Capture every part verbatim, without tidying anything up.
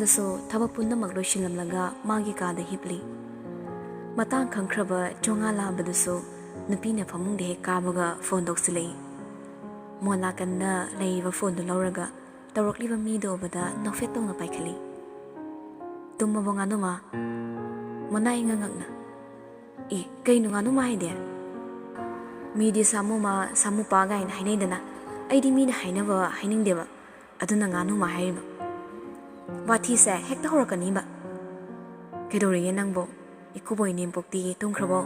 ꯁꯨ ꯊꯕꯛ ꯄꯨꯝꯅꯃꯛ ꯂꯣꯏꯁꯤꯜꯂꯝꯂꯒ ꯃꯥꯒꯤ ꯀꯥꯗ ꯍꯤꯞꯂꯤ꯫ ꯃꯇꯥꯡ ꯈꯪꯈ꯭ꯔꯕ ꯆꯣꯉꯥ ꯂꯥꯛꯑꯕꯗꯨꯁꯨ ꯅꯨꯄꯤꯅ ꯐꯃꯨꯡꯗ ꯍꯦꯛ ꯀꯥꯕꯒ ꯐꯣꯟ ꯇꯧꯁꯤꯜꯂꯛꯏ꯫ ꯃꯣꯟ ꯅꯥꯀꯟꯗ ꯂꯩꯔꯤꯕ ꯐꯣꯟꯗꯨ ꯂꯧꯔꯒ ꯇꯧꯔꯛꯂꯤꯕ ꯃꯤꯗꯨ ꯎꯕꯗ ꯅꯣꯛꯐꯦꯠ ꯇꯧꯅ ꯄꯥꯏꯈꯠꯂꯤ꯫ "ꯇꯨꯝꯃꯕꯣ ꯉꯥꯅꯨꯃ?" ꯃꯣꯅꯥ ꯏꯉꯛ ꯉꯛꯅ, "ꯑꯦ, ꯀꯩꯅꯣ ꯉꯥꯅꯨꯃ ꯍꯥꯏꯗꯤ? ꯃꯤꯗꯤ ꯁꯥꯃꯨꯃ, ꯁꯥꯃꯨꯄꯥ ꯀꯥꯏꯅ ꯍꯥꯏꯅꯩꯗꯅ, ꯑꯩꯗꯤ ꯃꯤꯅ ꯍꯥꯏꯅꯕ ꯍꯥꯏꯅꯤꯡꯗꯦꯕ, ꯑꯗꯨꯅ ꯉꯥꯅꯨꯃ ꯍꯥꯏꯔꯤꯕ꯫ ꯋꯥꯊꯤꯁꯦ ꯍꯦꯛꯇ ꯍꯧꯔꯛꯀꯅꯤꯕ꯫ ꯀꯩꯗꯧꯔꯤꯒꯦ ꯅꯪꯕꯣ? ꯏꯀꯨꯕꯣꯏ ꯅꯦꯝꯄꯣꯛꯇꯤ ꯇꯨꯝꯈ꯭ꯔꯕꯣ?"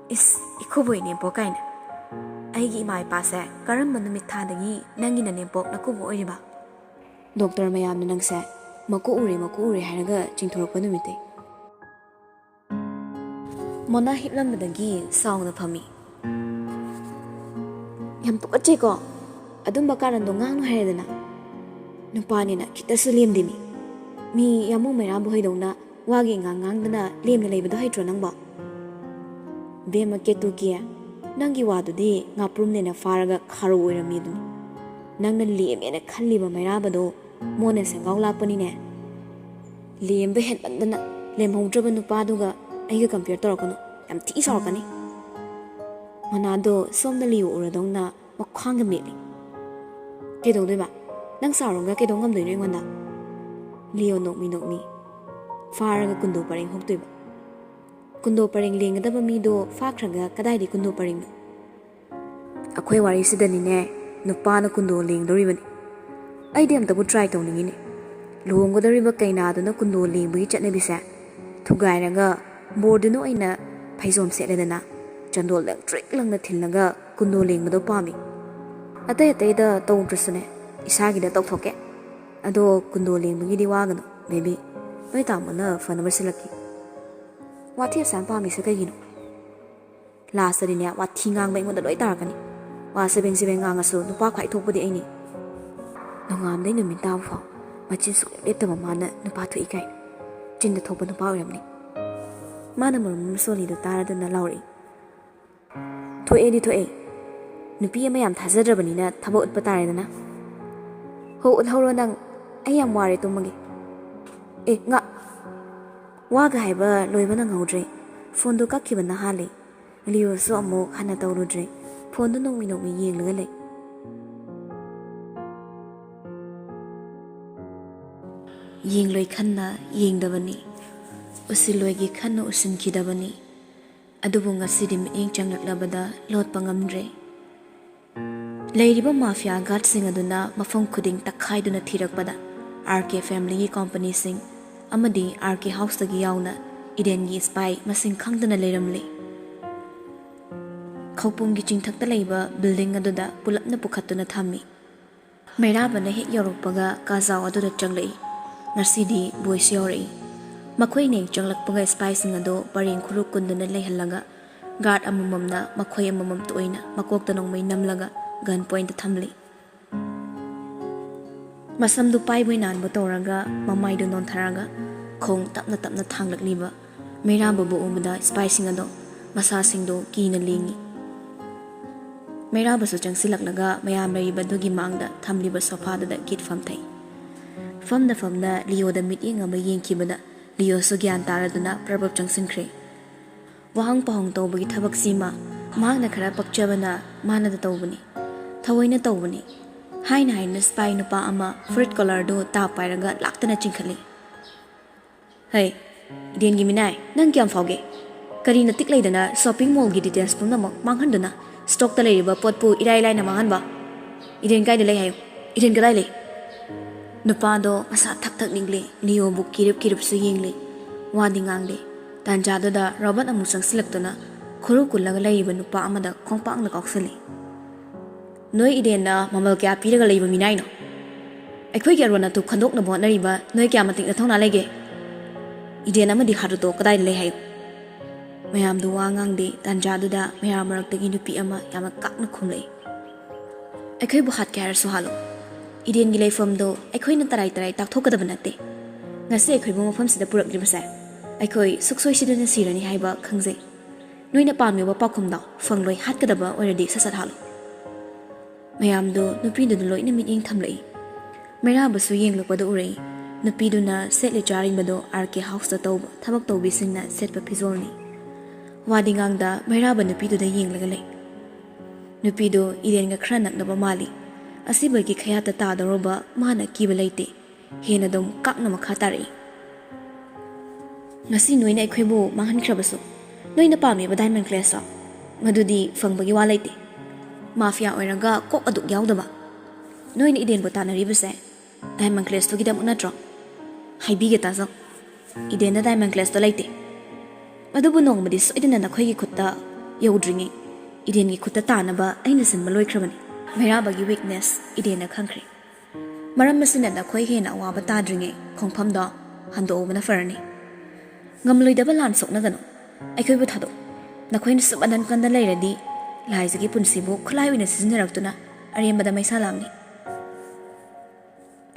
"ꯏꯁ, ꯏꯀꯨꯕꯣꯏ ꯅꯦꯝꯄꯣꯛ ꯀꯥꯏꯅ꯫ ꯑꯩꯒꯤ ꯏꯃꯥ ꯏꯄꯥꯁꯦ ꯀꯔꯝꯕ ꯅꯨꯃꯤꯠ ꯊꯥꯗꯒꯤ ꯅꯪꯒꯤꯅ ꯅꯦꯝꯄꯣꯛ ꯅꯀꯨꯕꯣꯛ ꯑꯣꯏꯔꯤꯕ? ꯗꯣꯛꯇꯔ ꯃꯌꯥꯝꯅ ꯅꯪꯁꯦ ꯃꯀꯨ ꯎꯔꯦ, ꯃꯀꯨ ꯎꯔꯦ ꯍꯥꯏꯔꯒ ꯆꯤꯡꯊꯣꯔꯛꯄ ꯅꯨꯃꯤꯠꯇꯩ꯫" ꯃꯣꯅꯥ ꯍꯤꯞꯂꯝꯕꯗꯒꯤ ꯁꯥꯎꯅ ꯐꯝꯃꯤ꯫ "ꯌꯥꯝ ꯇꯨꯀꯠꯆꯩꯀꯣ꯫ ꯑꯗꯨꯝꯕ ꯀꯥꯔꯟꯗꯣ ꯉꯥꯡꯅꯨ ꯍꯥꯏꯔꯦꯗꯅ꯫ ꯅꯨꯄꯥꯅꯤꯅ ꯈꯤꯇꯁꯨ ꯂꯦꯝꯗꯦꯃꯤ꯫ ꯃꯤ ꯌꯥꯝꯕꯨꯡ ꯃꯩꯔꯥꯕ ꯍꯣꯏꯗꯧꯅ ꯋꯥꯒꯤ ꯉꯥꯡ ꯉꯥꯡꯗꯅ ꯂꯦꯝꯅ ꯂꯩꯕꯗꯣ ꯍꯩꯇ꯭ꯔꯣ ꯅꯪꯕꯣ? ꯕꯦꯝꯃ ꯀꯦꯇꯨꯀꯤ, ꯅꯪꯒꯤ ꯋꯥꯗꯨꯗꯤ ꯉꯥꯄ꯭ꯔꯨꯝꯅꯦꯅ ꯐꯥꯔꯒ ꯈꯥꯔꯧ ꯑꯣꯏꯔꯝꯃꯤ ꯑꯗꯨꯅꯤ꯫ ꯅꯪꯅ ꯂꯦꯝꯃꯦꯅ ꯈꯜꯂꯤꯕ ꯃꯩꯔꯥꯕꯗꯣ ꯃꯣꯟꯅ ꯁꯦꯡꯒꯥꯎ ꯂꯥꯛꯄꯅꯤꯅꯦ꯫ ꯂꯦꯝꯕ ꯍꯦꯟꯃꯟꯗꯅ ꯂꯦꯝꯍꯧꯗ꯭ꯔꯕ ꯅꯨꯄꯥꯗꯨꯒ ꯑꯩꯒ compare ꯇꯧꯔꯛꯀꯅꯨ, ꯌꯥꯝ ꯊꯤ ꯁꯥꯎꯔꯛꯀꯅꯤ꯫" ꯃꯣꯅꯥꯗꯣ ꯁꯣꯝꯗ ꯂꯤꯌꯣ ꯎꯔꯗꯧꯅ ꯃꯈ꯭ꯋꯥꯡꯒ ꯃꯦꯠꯂꯤ꯫ "ꯀꯩꯗꯧꯗꯣꯏꯕ? ꯅꯪ ꯁꯥꯎꯔꯒ ꯀꯩꯗꯧ ꯉꯝꯗꯣꯏꯅꯣ ꯑꯩꯉꯣꯟꯗ?" ꯂꯤꯌꯣ ꯅꯣꯛꯃꯤ ꯅꯣꯛꯃꯤ꯫ "ꯐꯥꯔꯒ ꯀꯨꯟꯗꯣ ꯄꯔꯦꯡ ꯍꯨꯛꯇꯣꯏꯕ꯫ ꯀꯨꯟꯗꯣ ꯄꯔꯦꯡ ꯂꯦꯡꯒꯗꯕ ꯃꯤꯗꯣ ꯐꯥꯈ꯭ꯔꯒ ꯀꯗꯥꯏꯗꯤ ꯀꯨꯟꯗꯣ ꯄꯔꯦꯡꯅꯣ?" "ꯑꯩꯈꯣꯏ ꯋꯥꯔꯤꯁꯤꯗꯅꯤꯅꯦ ꯅꯨꯄꯥꯅ ꯀꯨꯟꯗꯣ ꯂꯦꯡꯗꯧꯔꯤꯕꯅꯤ꯫ ꯑꯩꯗꯤ ꯑꯝꯇꯕꯨ try ꯇꯧꯅꯤꯡꯉꯤꯅꯦ꯫ ꯂꯨꯍꯣꯡꯒꯗꯧꯔꯤꯕ ꯀꯩꯅꯥꯗꯨꯅ ꯀꯨꯟꯗꯣ ꯂꯦꯡꯕꯒꯤ ꯆꯠꯅꯕꯤꯁꯦ ꯊꯨꯒꯥꯏꯔꯒ ꯕꯣꯔꯗꯨꯅ ꯑꯣꯏꯅ ꯐꯩꯖꯣꯝ ꯁꯦꯠꯂꯦꯗꯅ, ꯆꯟꯗꯣꯜ ꯂꯪꯇ꯭ꯔꯤꯛ ꯂꯪꯅ ꯊꯤꯜꯂꯒ ꯀꯨꯟꯗꯣ ꯂꯦꯡꯕꯗꯣ ꯄꯥꯝꯃꯤ꯫ ꯑꯇꯩ ꯑꯇꯩꯗ ꯇꯧꯗ꯭ꯔꯁꯨꯅꯦ, ꯏꯁꯥꯒꯤꯗ ꯇꯧꯊꯣꯛꯀꯦ꯫ ꯑꯗꯣ ꯀꯨꯟꯗꯣ ꯂꯦꯡꯕꯒꯤꯗꯤ ꯋꯥꯒꯅꯨ, baby꯫ ꯅꯣꯏ ꯇꯥꯃꯣꯅ ꯐꯅꯕ ꯁꯤꯜꯂꯛꯀꯦ꯫" "ꯋꯥꯊꯤ ꯑꯁꯥꯡ ꯄꯥꯝꯃꯤꯁꯦ ꯀꯩꯒꯤꯅꯣ?" "Lastꯇꯗꯤꯅꯦ, ꯋꯥꯊꯤ ꯉꯥꯡꯕ ꯑꯩꯉꯣꯟꯗ ꯂꯣꯏ ꯇꯥꯔꯛꯀꯅꯤ꯫ ꯋꯥ ꯆꯕꯦꯡ ꯆꯕꯦꯡ ꯉꯥꯡꯉꯁꯨ ꯅꯨꯄꯥ ꯈ꯭ꯋꯥꯏ ꯊꯣꯛꯄꯗꯤ ꯑꯩꯅꯤ꯫" ꯅꯣꯡꯉꯥꯟꯕꯗꯩ ꯅꯨꯃꯤꯠ ꯇꯥꯕ ꯐꯥꯎ ꯃꯆꯤꯟ ꯁꯨꯛꯂꯦꯞ ꯂꯦꯞꯇꯕ ꯃꯥꯅ ꯅꯨꯄꯥ ꯊꯣꯛꯏ ꯀꯥꯏꯅ꯫ ꯆꯤꯟꯗ ꯊꯣꯛꯄ ꯅꯨꯄꯥ ꯑꯣꯏꯔꯝꯅꯤ꯫ ꯃꯥꯅ ꯃꯔꯣꯝ ꯑꯃ ꯁꯣꯜꯂꯤꯗꯣ ꯇꯥꯔꯗꯅ ꯂꯥꯎꯔꯛꯏ꯫ "ꯊꯣꯛꯑꯦꯗꯤ ꯊꯣꯛꯑꯦ꯫ ꯅꯨꯄꯤ ꯑꯃ ꯌꯥꯝ ꯊꯥꯖꯗ꯭ꯔꯕꯅꯤꯅ ꯊꯕꯛ ꯎꯠꯄ ꯇꯥꯔꯦꯗꯅ꯫" "ꯍꯣ, ꯎꯠꯍꯧꯔꯣ ꯅꯪ꯫ ꯑꯩ ꯌꯥꯝ ꯋꯥꯔꯦ, ꯇꯨꯝꯃꯒꯦ꯫" ꯑꯦ, ꯉꯥ-, ꯋꯥꯒ ꯍꯥꯏꯕ ꯂꯣꯏꯕ ꯅꯪꯍꯧꯗ꯭ꯔꯦ꯫ ꯐꯣꯟꯗꯨ ꯀꯛꯈꯤꯕꯅ ꯍꯥꯜꯂꯦ꯫ ꯂꯤꯌꯣꯁꯨ ꯑꯃꯨꯛ ꯍꯟꯅ ꯇꯧꯔꯨꯗ꯭ꯔꯦ꯫ ꯐꯣꯟꯗꯨ ꯅꯣꯡꯃꯩ ꯅꯣꯡꯃꯩ ꯌꯦꯡꯂꯒ ꯂꯩ꯫ ꯌꯦꯡꯂꯣꯏ ꯈꯟꯅ ꯌꯦꯡꯗꯕꯅꯤ, ꯎꯁꯤꯜꯂꯣꯏꯒꯦ ꯈꯟꯅ ꯎꯁꯤꯟꯈꯤꯗꯕꯅꯤ꯫ ꯑꯗꯨꯕꯨ ꯉꯁꯤꯗꯤ ꯃꯤꯠꯌꯦꯡ ꯆꯪꯂꯛꯂꯕꯗ ꯂꯣꯠꯄ ꯉꯝꯗ꯭ꯔꯦ꯫ ꯂꯩꯔꯤꯕ ꯃꯥꯐꯤꯌꯥ ꯒꯥꯔꯗꯁꯤꯡ ꯑꯗꯨꯅ ꯃꯐꯝ ꯈꯨꯗꯤꯡ ꯇꯛꯈꯥꯏꯗꯨꯅ ꯊꯤꯔꯛꯄꯗ, ꯑꯥꯔ ꯀꯦ ꯐꯦꯃꯤꯂꯤꯒꯤ ꯀꯣꯝꯄꯅꯤꯁꯤꯡ ꯑꯃꯗꯤ ꯑꯥꯔ ꯀꯦ ꯍꯥꯎꯁꯇꯒꯤ ꯌꯥꯎꯅ ꯏꯗꯦꯟꯒꯤ ꯁ꯭ꯄꯥꯏ ꯃꯁꯤꯡ ꯈꯪꯗꯅ ꯂꯩꯔꯝꯂꯤ꯫ ꯈꯧꯄꯨꯝꯒꯤ ꯆꯤꯡꯊꯛꯇ ꯂꯩꯕ ꯕꯤꯜꯗꯤꯡ ꯑꯗꯨꯗ ꯄꯨꯂꯞꯅ ꯄꯨꯈꯠꯇꯨꯅ ꯊꯝꯃꯤ꯫ ꯃꯩꯔꯥꯕꯅ ꯍꯦꯛ ꯌꯧꯔꯛꯄꯒ ꯀꯥꯖꯥꯎ ꯑꯗꯨꯗ ꯆꯪꯂꯛꯏ꯫ ꯉꯁꯤꯗꯤ ꯕꯣꯏꯁꯨ ꯌꯧꯔꯛꯏ꯫ ꯃꯈꯣꯏꯅ ꯍꯦꯛ ꯆꯪꯂꯛꯄꯒ ꯁ꯭ꯄꯥꯏꯁꯤꯡ ꯑꯗꯨ ꯄꯔꯦꯡ ꯈꯨꯔꯨ ꯀꯨꯟꯗꯨꯅ ꯂꯩꯍꯜꯂꯒ, ꯒꯥꯔꯗ ꯑꯃꯃꯝꯅ ꯃꯈꯣꯏ ꯑꯃꯃꯝꯇ ꯑꯣꯏꯅ ꯃꯀꯣꯛꯇ ꯅꯣꯡꯃꯩ ꯅꯝꯂꯒ ꯒꯟ ꯄꯣꯏꯟꯠꯇ ꯊꯝꯂꯤ꯫ ꯃꯁꯝꯗꯨ ꯄꯥꯏꯕꯣꯏ ꯅꯥꯟꯕ ꯇꯧꯔꯒ, ꯃꯃꯥꯏꯗꯨ ꯅꯣꯟꯊꯔꯒ, ꯈꯣꯡ ꯇꯞꯅ ꯇꯞꯅ ꯊꯥꯡꯂꯛꯂꯤꯕ ꯃꯩꯔꯥꯕꯕꯨ ꯎꯕꯗ ꯁ꯭ꯄꯥꯏꯁꯤꯡ ꯑꯗꯣ ꯃꯁꯥꯁꯤꯡꯗꯨ ꯀꯤꯅ ꯂꯦꯡꯉꯤ꯫ ꯃꯩꯔꯥꯕꯁꯨ ꯆꯪꯁꯤꯜꯂꯛꯂꯒ ꯃꯌꯥꯝ ꯂꯩꯔꯤꯕꯗꯨꯒꯤ ꯃꯥꯡꯗ ꯊꯝꯂꯤꯕ ꯁꯣꯐꯥꯗꯨꯗ ꯀꯤꯠ ꯐꯝꯊꯩ꯫ ꯐꯝꯅ ꯐꯝꯅ ꯂꯤꯌꯣꯗ ꯃꯤꯠꯌꯦꯡ ꯑꯃ ꯌꯦꯡꯈꯤꯕꯗ ꯂꯤꯌꯣꯁꯨ ꯒ꯭ꯌꯥꯟ ꯇꯥꯔꯗꯨꯅ ꯄ꯭ꯔꯕꯞ ꯆꯪꯁꯤꯟꯈ꯭ꯔꯦ꯫ ꯋꯥꯍꯪ ꯄꯥꯎꯍꯪ ꯇꯧꯕꯒꯤ ꯊꯕꯛꯁꯤꯃ ꯃꯍꯥꯛꯅ ꯈꯔ ꯄꯛꯆꯕꯅ ꯃꯥꯅꯗ ꯇꯧꯕꯅꯤ, ꯊꯑꯣꯏꯅ ꯇꯧꯕꯅꯤ ꯍꯥꯏꯅ ꯍꯥꯏꯅ ꯁ꯭ꯄꯥꯏ ꯅꯨꯄꯥ ꯑꯃ ꯐꯨꯔꯤꯠ ꯀꯣꯂꯔꯗꯨ ꯇꯥ ꯄꯥꯏꯔꯒ ꯂꯥꯛꯇꯅ ꯆꯤꯡꯈꯠꯂꯤ꯫ "ꯍꯩ, ꯏꯗꯦꯟꯒꯤ ꯃꯤꯅꯥꯏ, ꯅꯪ ꯀꯌꯥꯝ ꯐꯥꯎꯒꯦ? ꯀꯔꯤ ꯅꯇꯤꯛ ꯂꯩꯗꯅ ꯁꯣꯞꯄꯤꯡ ꯃꯣꯜꯒꯤ ꯗꯤꯇꯦꯜꯁ ꯄꯨꯝꯅꯃꯛ ꯃꯥꯡꯍꯟꯗꯨꯅ ꯁ꯭ꯇꯣꯛꯇ ꯂꯩꯔꯤꯕ ꯄꯣꯠꯄꯨ ꯏꯔꯥꯏ ꯂꯥꯏꯅ ꯃꯥꯡꯍꯟꯕ? ꯏꯗꯦꯟ ꯀꯥꯏꯗ ꯂꯩ ꯍꯥꯏꯌꯨ? ꯏꯗꯦꯟ ꯀꯗꯥꯏ ꯂꯩ?" ꯅꯨꯄꯥꯗꯣ ꯃꯁꯥ ꯊꯛ ꯊꯛ ꯅꯤꯛꯂꯤ, ꯂꯤꯌꯣꯕꯨ ꯀꯤꯔꯨꯞ ꯀꯤꯔꯨꯞꯁꯨ ꯌꯦꯡꯂꯤ꯫ ꯋꯥꯗꯤ ꯉꯥꯡꯗꯦ꯫ ꯇꯥꯟꯖꯥꯗꯨꯗ ꯔꯣꯕꯔꯠ ꯑꯃꯨꯛ ꯆꯪꯁꯤꯜꯂꯛꯇꯨꯅ ꯈꯨꯔꯨ ꯀꯨꯜꯂꯒ ꯂꯩꯔꯤꯕ ꯅꯨꯄꯥ ꯑꯃꯗ ꯈꯣꯡꯄꯥꯛꯅ ꯀꯥꯎꯁꯜꯂꯤ꯫ "ꯅꯣꯏ ꯏꯗꯦꯟꯅ ꯃꯃꯜ ꯀꯌꯥ ꯄꯤꯔꯒ ꯂꯩꯕ ꯃꯤꯅꯥꯏꯅꯣ? ꯑꯩꯈꯣꯏꯒꯤ ꯑꯔꯣꯟ ꯑꯗꯨ ꯈꯟꯗꯣꯛꯅꯕ ꯍꯣꯠꯅꯔꯤꯕ ꯅꯣꯏ ꯀꯌꯥ ꯃꯇꯤꯛ ꯅꯊꯧꯅꯥ ꯂꯩꯒꯦ? ꯏꯗꯦꯟ ꯑꯃꯗꯤ ꯍꯥꯔꯨꯇꯣ ꯀꯗꯥꯏꯗ ꯂꯩ ꯍꯥꯏꯌꯨ?" ꯃꯌꯥꯝꯗꯨ ꯋꯥ ꯉꯥꯡꯗꯦ꯫ ꯇꯥꯟꯖꯥꯗꯨꯗ ꯃꯌꯥꯝ ꯃꯔꯛꯇꯒꯤ ꯅꯨꯄꯤ ꯑꯃ ꯌꯥꯝꯅ ꯀꯥꯛꯅ ꯈꯨꯝꯂꯛꯏ꯫ "ꯑꯩꯈꯣꯏꯕꯨ ꯍꯥꯠꯀꯦ ꯍꯥꯏꯔꯁꯨ ꯍꯥꯠꯂꯣ꯫ ꯏꯗꯦꯟꯒꯤ ꯂꯩꯐꯝꯗꯣ ꯑꯩꯈꯣꯏꯅ ꯇꯔꯥꯏ ꯇꯔꯥꯏ ꯇꯥꯛꯊꯣꯛꯀꯗꯕ ꯅꯠꯇꯦ꯫ ꯉꯁꯤ ꯑꯩꯈꯣꯏꯕꯨ ꯃꯐꯝꯁꯤꯗ ꯄꯨꯔꯛꯂꯤꯕꯁꯦ ꯑꯩꯈꯣꯏ ꯁꯨꯛꯁꯣꯏ ꯁꯤꯗꯅ ꯁꯤꯔꯅꯤ ꯍꯥꯏꯕ ꯈꯪꯖꯩ꯫ ꯅꯣꯏꯅ ꯄꯥꯝꯃꯤꯕ ꯄꯥꯎꯈꯨꯝꯗꯣ ꯐꯪꯂꯣꯏ, ꯍꯥꯠꯀꯗꯕ ꯑꯣꯏꯔꯗꯤ ꯁꯠ ꯁꯠ ꯍꯥꯠꯂꯣ꯫" ꯃꯌꯥꯝꯗꯨ ꯅꯨꯄꯤꯗꯨꯗ ꯂꯣꯏꯅ ꯃꯤꯠꯌꯦꯡ ꯊꯝꯂꯛꯏ꯫ ꯃꯩꯔꯥꯕꯁꯨ ꯌꯦꯡꯂꯛꯄꯗ ꯎꯔꯛꯏ꯫ ꯅꯨꯄꯤꯗꯨꯅ ꯁꯦꯠꯂꯤ ꯆꯥꯔꯤꯕꯗꯣ ꯑꯥꯔ ꯀꯦ ꯍꯥꯎꯁꯇ ꯇꯧꯕ ꯊꯕꯛ ꯇꯧꯕꯤꯁꯤꯡꯅ ꯁꯦꯠꯄ ꯐꯤꯖꯣꯜꯅꯤ꯫ ꯋꯥꯗꯤ ꯉꯥꯡꯗ ꯃꯩꯔꯥꯕ ꯅꯨꯄꯤꯗꯨꯗ ꯌꯦꯡꯂꯒ ꯂꯩ꯫ ꯅꯨꯄꯤꯗꯨ ꯏꯗꯦꯟꯒ ꯈꯔ ꯅꯛꯅꯕ ꯃꯥꯜꯂꯤ꯫ ꯑꯁꯤꯕꯒꯤ ꯈꯌꯥꯠꯇ ꯇꯥꯗꯧꯔꯕ ꯃꯥꯅ ꯀꯤꯕ ꯂꯩꯇꯦ꯫ ꯍꯦꯟꯅ ꯑꯗꯨꯝ ꯀꯥꯛꯅ ꯃꯈꯥ ꯇꯥꯔꯛꯏ꯫ "ꯉꯁꯤ ꯅꯣꯏꯅ ꯑꯩꯈꯣꯏꯕꯨ ꯃꯥꯡꯍꯟꯈ꯭ꯔꯕꯁꯨ, ꯅꯣꯏꯅ ꯄꯥꯝꯃꯤꯕ ꯗꯥꯏꯃꯟ ꯀ꯭ꯂꯦꯁꯇꯣ, ꯃꯗꯨꯗꯤ ꯐꯪꯕꯒꯤ ꯋꯥ ꯂꯩꯇꯦ꯫ ꯃꯥꯐꯤꯌꯥ ꯑꯣꯏꯔꯒ ꯀꯣꯛ ꯑꯗꯨꯛ ꯌꯥꯎꯗꯕ꯫ ꯅꯣꯏꯅ ꯏꯗꯦꯟꯕꯨ ꯇꯥꯟꯅꯔꯤꯕꯁꯦ ꯗꯥꯏꯃꯟ ꯀ꯭ꯂꯦꯁꯇꯨꯒꯤꯗꯃꯛ ꯅꯠꯇ꯭ꯔꯣ? ꯍꯥꯏꯕꯤꯒꯦ ꯇꯥꯖꯧ, ꯏꯗꯦꯟꯗ ꯗꯥꯏꯃꯟ ꯀ꯭ꯂꯦꯁꯇꯣ ꯂꯩꯇꯦ꯫ ꯑꯗꯨꯕꯨ ꯅꯣꯡꯃꯗꯤ ꯁꯣꯏꯗꯅ ꯅꯈꯣꯏꯒꯤ ꯈꯨꯠꯇ ꯌꯧꯗ꯭ꯔꯤꯉꯩ ꯏꯗꯦꯟꯒꯤ ꯈꯨꯠꯇ ꯇꯥꯅꯕ ꯑꯩꯅ ꯁꯤꯟꯕ ꯂꯣꯏꯈ꯭ꯔꯕꯅꯤ꯫" ꯃꯩꯔꯥꯕꯒꯤ ꯋꯤꯛꯅꯦꯁ ꯏꯗꯦꯟꯅ ꯈꯪꯈ꯭ꯔꯦ꯫ "ꯃꯔꯝ ꯑꯁꯤꯅ ꯅꯈꯣꯏ ꯍꯦꯟꯅ ꯑꯋꯥꯕ ꯇꯥꯗ꯭ꯔꯤꯉꯩ ꯈꯣꯡꯐꯝꯗꯣ ꯍꯟꯗꯣꯛꯍꯧꯕꯅ ꯐꯔꯅꯤ꯫ ꯉꯝꯂꯣꯏꯗꯕ ꯂꯥꯟ ꯁꯣꯛꯅꯒꯅꯨ꯫ ꯑꯩꯈꯣꯏꯕꯨ ꯊꯥꯗꯣꯛꯎ꯫ ꯅꯈꯣꯏꯅ ꯁꯨꯝ ꯑꯅꯟ ꯀꯟꯗ ꯂꯩꯔꯗꯤ ꯂꯥꯏꯖꯒꯤ ꯄꯨꯟꯁꯤꯕꯨ ꯈꯨꯠꯂꯥꯏ ꯑꯣꯏꯅ ꯁꯤꯖꯤꯟꯅꯔꯛꯇꯨꯅ ꯑꯔꯦꯝꯕꯗ ꯃꯩꯁꯥ ꯂꯥꯡꯅꯤ꯫"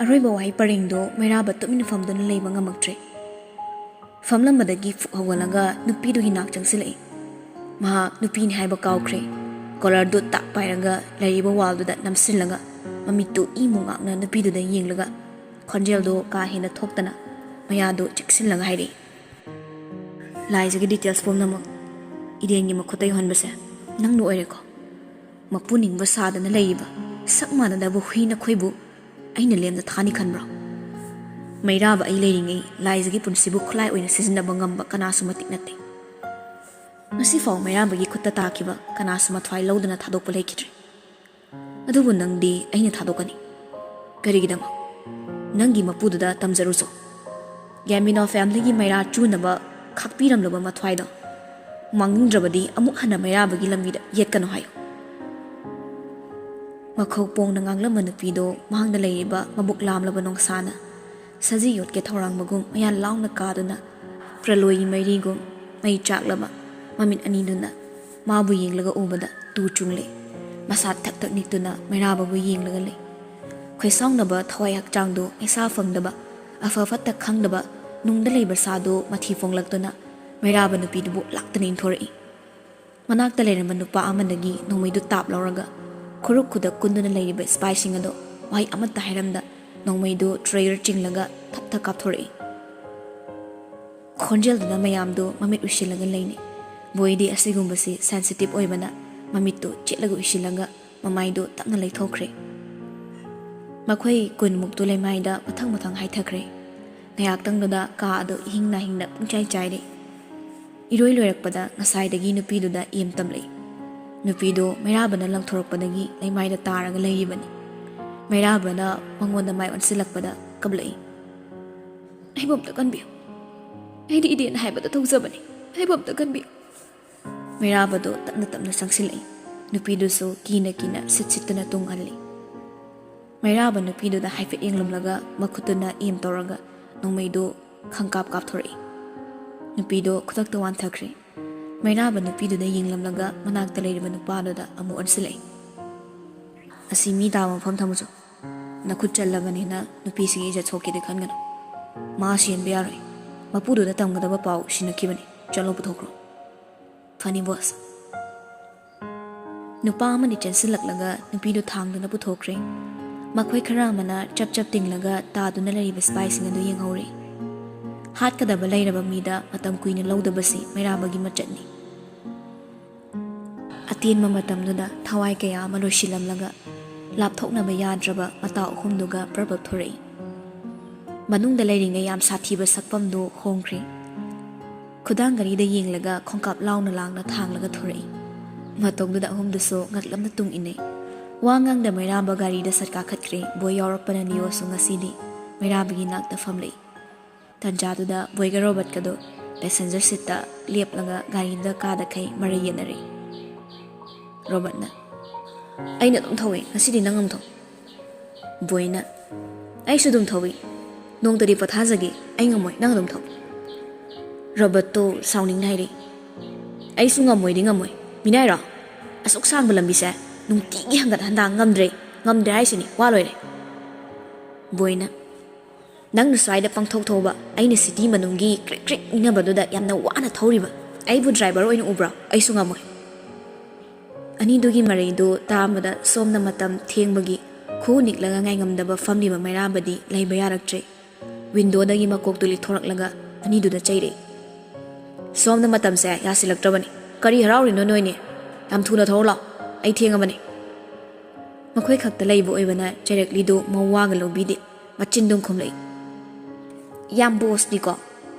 ꯑꯔꯣꯏꯕ ꯋꯥꯍꯩ ꯄꯔꯦꯡꯗꯨ ꯃꯩꯔꯥꯕ ꯇꯨꯃꯤꯟꯅ ꯐꯝꯗꯨꯅ ꯂꯩꯕ ꯉꯝꯃꯛꯇ꯭ꯔꯦ꯫ ꯐꯝꯂꯝꯕꯗꯒꯤ ꯐꯨꯛ ꯍꯧꯒꯠꯂꯒ ꯅꯨꯄꯤꯗꯨꯒꯤ ꯅꯥꯛ ꯆꯪꯁꯤꯜꯂꯛꯏ꯫ ꯃꯍꯥꯛ ꯅꯨꯄꯤꯅꯤ ꯍꯥꯏꯕ ꯀꯥꯎꯈ꯭ꯔꯦ꯫ ꯀꯣꯂꯔꯗꯨ ꯇꯥꯛ ꯄꯥꯏꯔꯒ ꯂꯩꯔꯤꯕ ꯋꯥꯜꯗꯨꯗ ꯅꯝꯁꯤꯜꯂꯒ ꯃꯃꯤꯠꯇꯨ ꯏ ꯃꯨꯉꯥꯛꯅ ꯅꯨꯄꯤꯗꯨꯗ ꯌꯦꯡꯂꯒ ꯈꯣꯟꯖꯦꯜꯗꯨ ꯀꯥ ꯍꯦꯟꯅ ꯊꯣꯛꯇꯅ ꯃꯌꯥꯗꯨ ꯆꯤꯛꯁꯤꯜꯂꯒ ꯍꯥꯏꯔꯛꯏ, "ꯂꯥꯏꯖꯒꯤ ꯗꯤꯇꯦꯜꯁ ꯄꯨꯝꯅꯃꯛ ꯏꯗꯦꯟꯒꯤ ꯃꯈꯨꯠꯇ ꯌꯧꯍꯟꯕꯁꯦ ꯅꯪꯅ ꯑꯣꯏꯔꯦꯀꯣ꯫ ꯃꯄꯨ ꯅꯤꯡꯕ ꯁꯥꯗꯅ ꯂꯩꯔꯤꯕ ꯁꯛ ꯃꯥꯟꯅꯗꯕ ꯍꯨꯏ ꯅꯈꯣꯏꯕꯨ ꯑꯩꯅ ꯂꯦꯝꯅ ꯊꯥꯅꯤ ꯈꯟꯕ꯭ꯔꯣ? ꯃꯩꯔꯥꯕ ꯑꯩ ꯂꯩꯔꯤꯉꯩ ꯂꯥꯏꯖꯒꯤ ꯄꯨꯟꯁꯤꯕꯨ ꯈꯨꯠꯂꯥꯏ ꯑꯣꯏꯅ ꯁꯤꯖꯤꯟꯅꯕ ꯉꯝꯕ ꯀꯅꯥꯁꯨ ꯃꯇꯤꯛ ꯅꯠꯇꯦ꯫ ꯉꯁꯤꯐꯥꯎ ꯃꯩꯔꯥꯕꯒꯤ ꯈꯨꯠꯇ ꯇꯥꯈꯤꯕ ꯀꯅꯥꯁꯨ ꯃꯊ꯭ꯋꯥꯏ ꯂꯧꯗꯅ ꯊꯥꯗꯣꯛꯄ ꯂꯩꯈꯤꯗ꯭ꯔꯤ꯫ ꯑꯗꯨꯕꯨ ꯅꯪꯗꯤ ꯑꯩꯅ ꯊꯥꯗꯣꯛꯀꯅꯤ꯫" "ꯀꯔꯤꯒꯤꯗꯃꯛ? ꯅꯪꯒꯤ ꯃꯄꯨꯗꯨꯗ ꯇꯝꯖꯔꯨꯆꯣ꯫ ꯒꯦꯃꯤꯅꯣ ꯐꯦꯃꯤꯂꯤꯒꯤ ꯃꯩꯔꯥ ꯆꯨꯅꯕ ꯈꯥꯛꯄꯤꯔꯝꯂꯕ ꯃꯊ꯭ꯋꯥꯏꯗꯣ ꯃꯥꯡꯅꯤꯡꯗ꯭ꯔꯕꯗꯤ ꯑꯃꯨꯛ ꯍꯟꯅ ꯃꯩꯔꯥꯕꯒꯤ ꯂꯝꯕꯤꯗ ꯌꯦꯠꯀꯅꯨ ꯍꯥꯏꯌꯨ꯫" ꯃꯈꯧ ꯄꯣꯡꯅ ꯉꯥꯡꯂꯝꯕ ꯅꯨꯄꯤꯗꯣ ꯃꯥꯡꯗ ꯂꯩꯔꯤꯕ ꯃꯕꯨꯛ ꯂꯥꯝꯂꯕ ꯅꯣꯡꯁꯥꯅ ꯁꯖꯤ ꯌꯣꯠꯀꯦ ꯊꯧꯔꯥꯡꯕꯒꯨꯝ ꯃꯌꯥ ꯂꯥꯎꯅ ꯀꯥꯗꯨꯅ, ꯄ꯭ꯔꯂꯣꯏꯒꯤ ꯃꯩꯔꯤꯒꯨꯝ ꯃꯩ ꯆꯥꯛꯂꯕ ꯃꯃꯤꯠ ꯑꯅꯤꯗꯨꯅ ꯃꯥꯕꯨ ꯌꯦꯡꯂꯒ ꯎꯕꯗ ꯇꯨ ꯆꯨꯡꯂꯦ꯫ ꯃꯁꯥ ꯊꯛ ꯊꯛ ꯅꯤꯛꯇꯨꯅ ꯃꯩꯔꯥꯕꯕꯨ ꯌꯦꯡꯂꯒ ꯂꯩ꯫ ꯈꯣꯏꯁꯥꯎꯅꯕ ꯊꯋꯥꯏ ꯍꯛꯆꯥꯡꯗꯨ ꯃꯩꯁꯥ ꯐꯪꯗꯕ, ꯑꯐ ꯐꯠꯇ ꯈꯪꯗꯕ, ꯅꯨꯡꯗ ꯂꯩꯕ ꯁꯥꯗꯨ ꯃꯊꯤ ꯐꯣꯡꯂꯛꯇꯨꯅ ꯃꯩꯔꯥꯕ ꯅꯨꯄꯤꯗꯨꯕꯨ ꯂꯥꯛꯇꯅ ꯏꯟꯊꯣꯔꯛꯏ꯫ ꯃꯅꯥꯛꯇ ꯂꯩꯔꯝꯕ ꯅꯨꯄꯥ ꯑꯃꯗꯒꯤ ꯅꯣꯡꯃꯩꯗꯨ ꯇꯥꯞ ꯂꯧꯔꯒ ꯈꯨꯔꯨꯛ ꯈꯨꯗꯛ ꯀꯨꯟꯗꯨꯅ ꯂꯩꯔꯤꯕ ꯁꯤꯄꯥꯏꯁꯤꯡ ꯑꯗꯣ ꯋꯥꯍꯩ ꯑꯃꯠꯇ ꯍꯥꯏꯔꯝꯗ ꯅꯣꯡꯃꯩꯗꯨ trigger ꯆꯤꯡꯂꯒ ꯊꯛ ꯊꯛ ꯀꯥꯞꯊꯣꯔꯛꯏ꯫ ꯈꯣꯟꯖꯦꯜꯗꯨꯅ ꯃꯌꯥꯝꯗꯨ ꯃꯃꯤꯠ ꯎꯏꯁꯤꯜꯂꯒ ꯂꯩꯅꯩ꯫ ꯕꯣꯏꯗꯤ ꯑꯁꯤꯒꯨꯝꯕꯁꯤ sensitive ꯑꯣꯏꯕꯅ ꯃꯃꯤꯠꯇꯨ ꯆꯦꯠꯂꯒ ꯎꯏꯁꯤꯜꯂꯒ ꯃꯃꯥꯏꯗꯨ ꯇꯞꯅ ꯂꯩꯊꯣꯛꯈ꯭ꯔꯦ꯫ ꯃꯈꯣꯏ ꯀꯨꯟꯃꯨꯛꯇꯨ ꯂꯩꯃꯥꯏꯗ ꯃꯊꯪ ꯃꯊꯪ ꯍꯥꯏꯊꯈ꯭ꯔꯦ꯫ ꯉꯥꯏꯍꯥꯛꯇꯪꯗꯨꯗ ꯀꯥ ꯑꯗꯨ ꯏꯍꯤꯡ ꯅꯥꯍꯤꯡꯅ ꯄꯨꯡꯆꯥꯏ ꯆꯥꯏꯔꯦ꯫ ꯏꯔꯣꯏ ꯂꯣꯏꯔꯛꯄꯗ ꯉꯁꯥꯏꯗꯒꯤ ꯅꯨꯄꯤꯗꯨꯗ ꯏꯝ ꯇꯝꯂꯛꯏ꯫ ꯅꯨꯄꯤꯗꯨ ꯃꯩꯔꯥꯕꯅ ꯂꯪꯊꯣꯔꯛꯄꯗꯒꯤ ꯂꯩꯃꯥꯏꯗ ꯇꯥꯔꯒ ꯂꯩꯔꯤꯕꯅꯤ꯫ ꯃꯩꯔꯥꯕꯅ ꯃꯉꯣꯟꯗ ꯃꯥꯏ ꯑꯣꯟꯁꯤꯜꯂꯛꯄꯗ ꯀꯞꯂꯛꯏ꯫ "ꯑꯩꯕꯨ ꯑꯝꯇ ꯀꯟꯕꯤꯌꯨ꯫ ꯑꯩꯗꯤ ꯏꯗꯦꯟ ꯍꯥꯏꯕꯗ ꯊꯧꯖꯕꯅꯤ꯫ ꯑꯩꯕꯨ ꯑꯝꯇ ꯀꯟꯕꯤꯌꯨ꯫" ꯃꯩꯔꯥꯕꯗꯨ ꯇꯞꯅ ꯇꯞꯅ ꯆꯪꯁꯤꯜꯂꯛꯏ꯫ ꯅꯨꯄꯤꯗꯨꯁꯨ ꯀꯤꯅ ꯀꯤꯅ ꯁꯤꯠ ꯁꯤꯠꯇꯨꯅ ꯇꯨꯡꯍꯜꯂꯤ꯫ ꯃꯩꯔꯥꯕ ꯅꯨꯄꯤꯗꯨꯗ ꯍꯥꯏꯐꯦꯠ ꯌꯦꯡꯂꯝꯂꯒ ꯃꯈꯨꯠꯇꯨꯅ ꯏꯝ ꯇꯧꯔꯒ ꯅꯣꯡꯃꯩꯗꯨ ꯈꯪꯀꯥꯞ ꯀꯥꯞꯊꯣꯔꯛꯏ꯫ ꯅꯨꯄꯤꯗꯣ ꯈꯨꯗꯛꯇ ꯋꯥꯟꯊꯈ꯭ꯔꯦ꯫ ꯃꯩꯔꯥꯕ ꯅꯨꯄꯤꯗꯨꯗ ꯌꯦꯡꯂꯝꯂꯒ ꯃꯅꯥꯛꯇ ꯂꯩꯔꯤꯕ ꯅꯨꯄꯥꯗꯨꯗ ꯑꯃꯨꯛ ꯑꯣꯟꯁꯤꯜꯂꯛꯏ꯫ "ꯑꯁꯤ ꯃꯤ ꯇꯥꯕ ꯃꯐꯝ ꯊꯝꯃꯨꯆꯣ꯫ ꯅꯈꯨꯠ ꯆꯜꯂꯕꯅꯤꯅ ꯅꯨꯄꯤꯁꯤꯒꯤ ꯏꯖꯠ ꯁꯣꯛꯀꯦꯗꯤ ꯈꯟꯒꯅꯨ꯫ ꯃꯥ ꯁꯤꯍꯟꯕ ꯌꯥꯔꯣꯏ꯫ ꯃꯄꯨꯗꯨꯗ ꯇꯝꯒꯗꯕ ꯄꯥꯎ ꯁꯤꯟꯅꯈꯤꯕꯅꯤ꯫ ꯆꯠꯂꯣ ꯄꯨꯊꯣꯛꯈ꯭ꯔꯣ꯫" "ꯐꯅꯤ ꯕꯣꯁ꯫" ꯅꯨꯄꯥ ꯑꯃꯅꯤ ꯆꯦꯟꯁꯤꯜꯂꯛꯂꯒ ꯅꯨꯄꯤꯗꯨ ꯊꯥꯡꯗꯨꯅ ꯄꯨꯊꯣꯛꯈ꯭ꯔꯦ꯫ ꯃꯈꯣꯏ ꯈꯔ ꯑꯃꯅ ꯆꯞ ꯆꯞ ꯇꯤꯡꯂꯒ ꯇꯥꯗꯨꯅ ꯂꯩꯔꯤꯕ ꯁꯤꯄꯥꯏꯁꯤꯡ ꯑꯗꯨ ꯌꯦꯡꯍꯧꯔꯤ꯫ ꯍꯥꯠꯀꯗꯕ ꯂꯩꯔꯕ ꯃꯤꯗ ꯃꯇꯝ ꯀꯨꯏꯅ ꯂꯧꯗꯕꯁꯤ ꯃꯩꯔꯥꯕꯒꯤ ꯃꯆꯠꯅꯤ꯫ ꯑꯇꯦꯟꯕ ꯃꯇꯝꯗꯨꯗ ꯊꯋꯥꯏ ꯀꯌꯥ ꯑꯃ ꯂꯣꯏꯁꯤꯜꯂꯝꯂꯒ ꯂꯥꯞꯊꯣꯛꯅꯕ ꯌꯥꯗ꯭ꯔꯕ ꯃꯇꯥꯎ ꯑꯍꯨꯝꯗꯨꯒ ꯄ꯭ꯔꯕꯛ ꯊꯣꯔꯛꯏ꯫ ꯃꯅꯨꯡꯗ ꯂꯩꯔꯤꯉꯩ ꯌꯥꯝ ꯁꯥꯊꯤꯕ ꯁꯛꯐꯝꯗꯨ ꯍꯣꯡꯈ꯭ꯔꯦ꯫ ꯈꯨꯗꯥꯡ ꯘꯔꯤꯗ ꯌꯦꯡꯂꯒ ꯈꯣꯡꯀꯥꯞ ꯂꯥꯎꯅ ꯂꯥꯡꯅ ꯊꯥꯡꯂꯒ ꯊꯣꯔꯛꯏ꯫ ꯃꯇꯧꯗꯨꯗ ꯑꯍꯨꯝꯗꯨꯁꯨ ꯉꯛꯂꯞꯅ ꯇꯨꯡ ꯏꯟꯅꯩ꯫ ꯋꯥ ꯉꯥꯡꯗ ꯃꯩꯔꯥꯕ ꯒꯥꯔꯤꯗ ꯁꯠ ꯀꯥꯈꯠꯈ꯭ꯔꯦ꯫ ꯕꯣꯏ ꯌꯥꯎꯔꯛꯄꯅ ꯅꯤꯌꯣꯁꯨ ꯉꯁꯤꯗꯤ ꯃꯩꯔꯥꯕꯒꯤ ꯅꯥꯛꯇ ꯐꯝꯂꯛꯏ꯫ ꯇꯟꯖꯥꯗꯨꯗ ꯕꯣꯏꯒ ꯔꯣꯕꯔꯠꯀꯗꯣ passenger seatꯇ ꯂꯦꯞꯂꯒ ꯒꯥꯔꯤꯗ ꯀꯥꯗꯈꯩ ꯃꯔꯩ ꯌꯦꯠꯅꯔꯛꯏ꯫ ꯔꯣꯕꯔꯠꯅ, "ꯑꯩꯅ ꯑꯗꯨꯝ ꯊꯧꯋꯦ, ꯉꯁꯤꯗꯤ ꯅꯪ ꯑꯃꯨꯛ ꯊꯧ꯫" ꯕꯣꯏꯅ, "ꯑꯩꯁꯨ ꯑꯗꯨꯝ ꯊꯧꯏ, ꯅꯣꯡꯇꯗꯤ ꯄꯣꯊꯥꯖꯒꯦ, ꯑꯩ ꯉꯝꯃꯣꯏ, ꯅꯪ ꯑꯗꯨꯝ ꯊꯧ꯫" ꯔꯣꯕꯔꯠꯇꯣ ꯁꯥꯎꯅꯤꯡꯅ ꯍꯥꯏꯔꯛꯏ, "ꯑꯩꯁꯨ ꯉꯝꯃꯣꯏꯗꯤ ꯉꯝꯃꯣꯏ, ꯃꯤꯅꯥꯏꯔꯣ? ꯑꯁꯨꯛ ꯁꯥꯡꯕ ꯂꯝꯕꯤꯁꯦ ꯅꯨꯡꯇꯤꯒꯤ ꯍꯪꯒꯠ ꯍꯟꯗꯥ ꯉꯝꯗ꯭ꯔꯦ, ꯉꯝꯗ꯭ꯔꯦ ꯍꯥꯏꯁꯤꯅꯤ, ꯋꯥ ꯂꯣꯏꯔꯦ꯫" ꯕꯣꯏꯅ, "ꯅꯪꯅ ꯁ꯭ꯋꯥꯏꯗ ꯄꯪꯊꯧ ꯊꯧꯕ, ꯑꯩꯅ city ꯃꯅꯨꯡꯒꯤ ꯀ꯭ꯔꯤꯛ ꯀ꯭ꯔꯤꯛ ꯏꯟꯅꯕꯗꯨꯗ ꯌꯥꯝꯅ ꯋꯥꯅ ꯊꯧꯔꯤꯕ, ꯑꯩꯕꯨ driver ꯑꯣꯏꯅ ꯎꯕ꯭ꯔꯣ? ꯑꯩꯁꯨ ꯉꯝꯃꯣꯏ꯫" ꯑꯅꯤꯗꯨꯒꯤ ꯃꯔꯩꯗꯨ ꯇꯥꯕꯗ ꯁꯣꯝꯗ ꯃꯇꯝ ꯊꯦꯡꯕꯒꯤ ꯈꯨ ꯅꯤꯛꯂꯒ ꯉꯥꯏꯉꯝꯗꯕ ꯐꯝꯂꯤꯕ ꯃꯩꯔꯥꯕꯗꯤ ꯂꯩꯕ ꯌꯥꯔꯛꯇ꯭ꯔꯦ꯫ ꯋꯤꯟꯗꯣꯗꯒꯤ ꯃꯀꯣꯛꯇꯨ ꯂꯤꯊꯣꯔꯛꯂꯒ ꯑꯅꯤꯗꯨꯗ ꯆꯩꯔꯛꯏ꯫ "ꯁꯣꯝꯗ ꯃꯇꯝꯁꯦ ꯌꯥꯁꯤꯜꯂꯛꯇ꯭ꯔꯕꯅꯤ꯫ ꯀꯔꯤ ꯍꯔꯥꯎꯔꯤꯅꯣ ꯅꯣꯏꯅꯤ? ꯌꯥꯝ ꯊꯨꯅ ꯊꯧꯔꯣ ꯂꯥꯎ꯫ ꯑꯩ ꯊꯦꯡꯉꯕꯅꯤ꯫" ꯃꯈꯣꯏ ꯈꯛꯇ ꯂꯩꯕ ꯑꯣꯏꯕꯅ ꯆꯩꯔꯛꯂꯤꯗꯨ ꯃꯋꯥꯒ ꯂꯧꯕꯤꯗꯦ꯫ ꯃꯆꯤꯟꯗꯨꯝ ꯈꯨꯝꯂꯛꯏ꯫ "ꯌꯥꯝ ꯕꯣꯁꯅꯤꯀꯣ꯫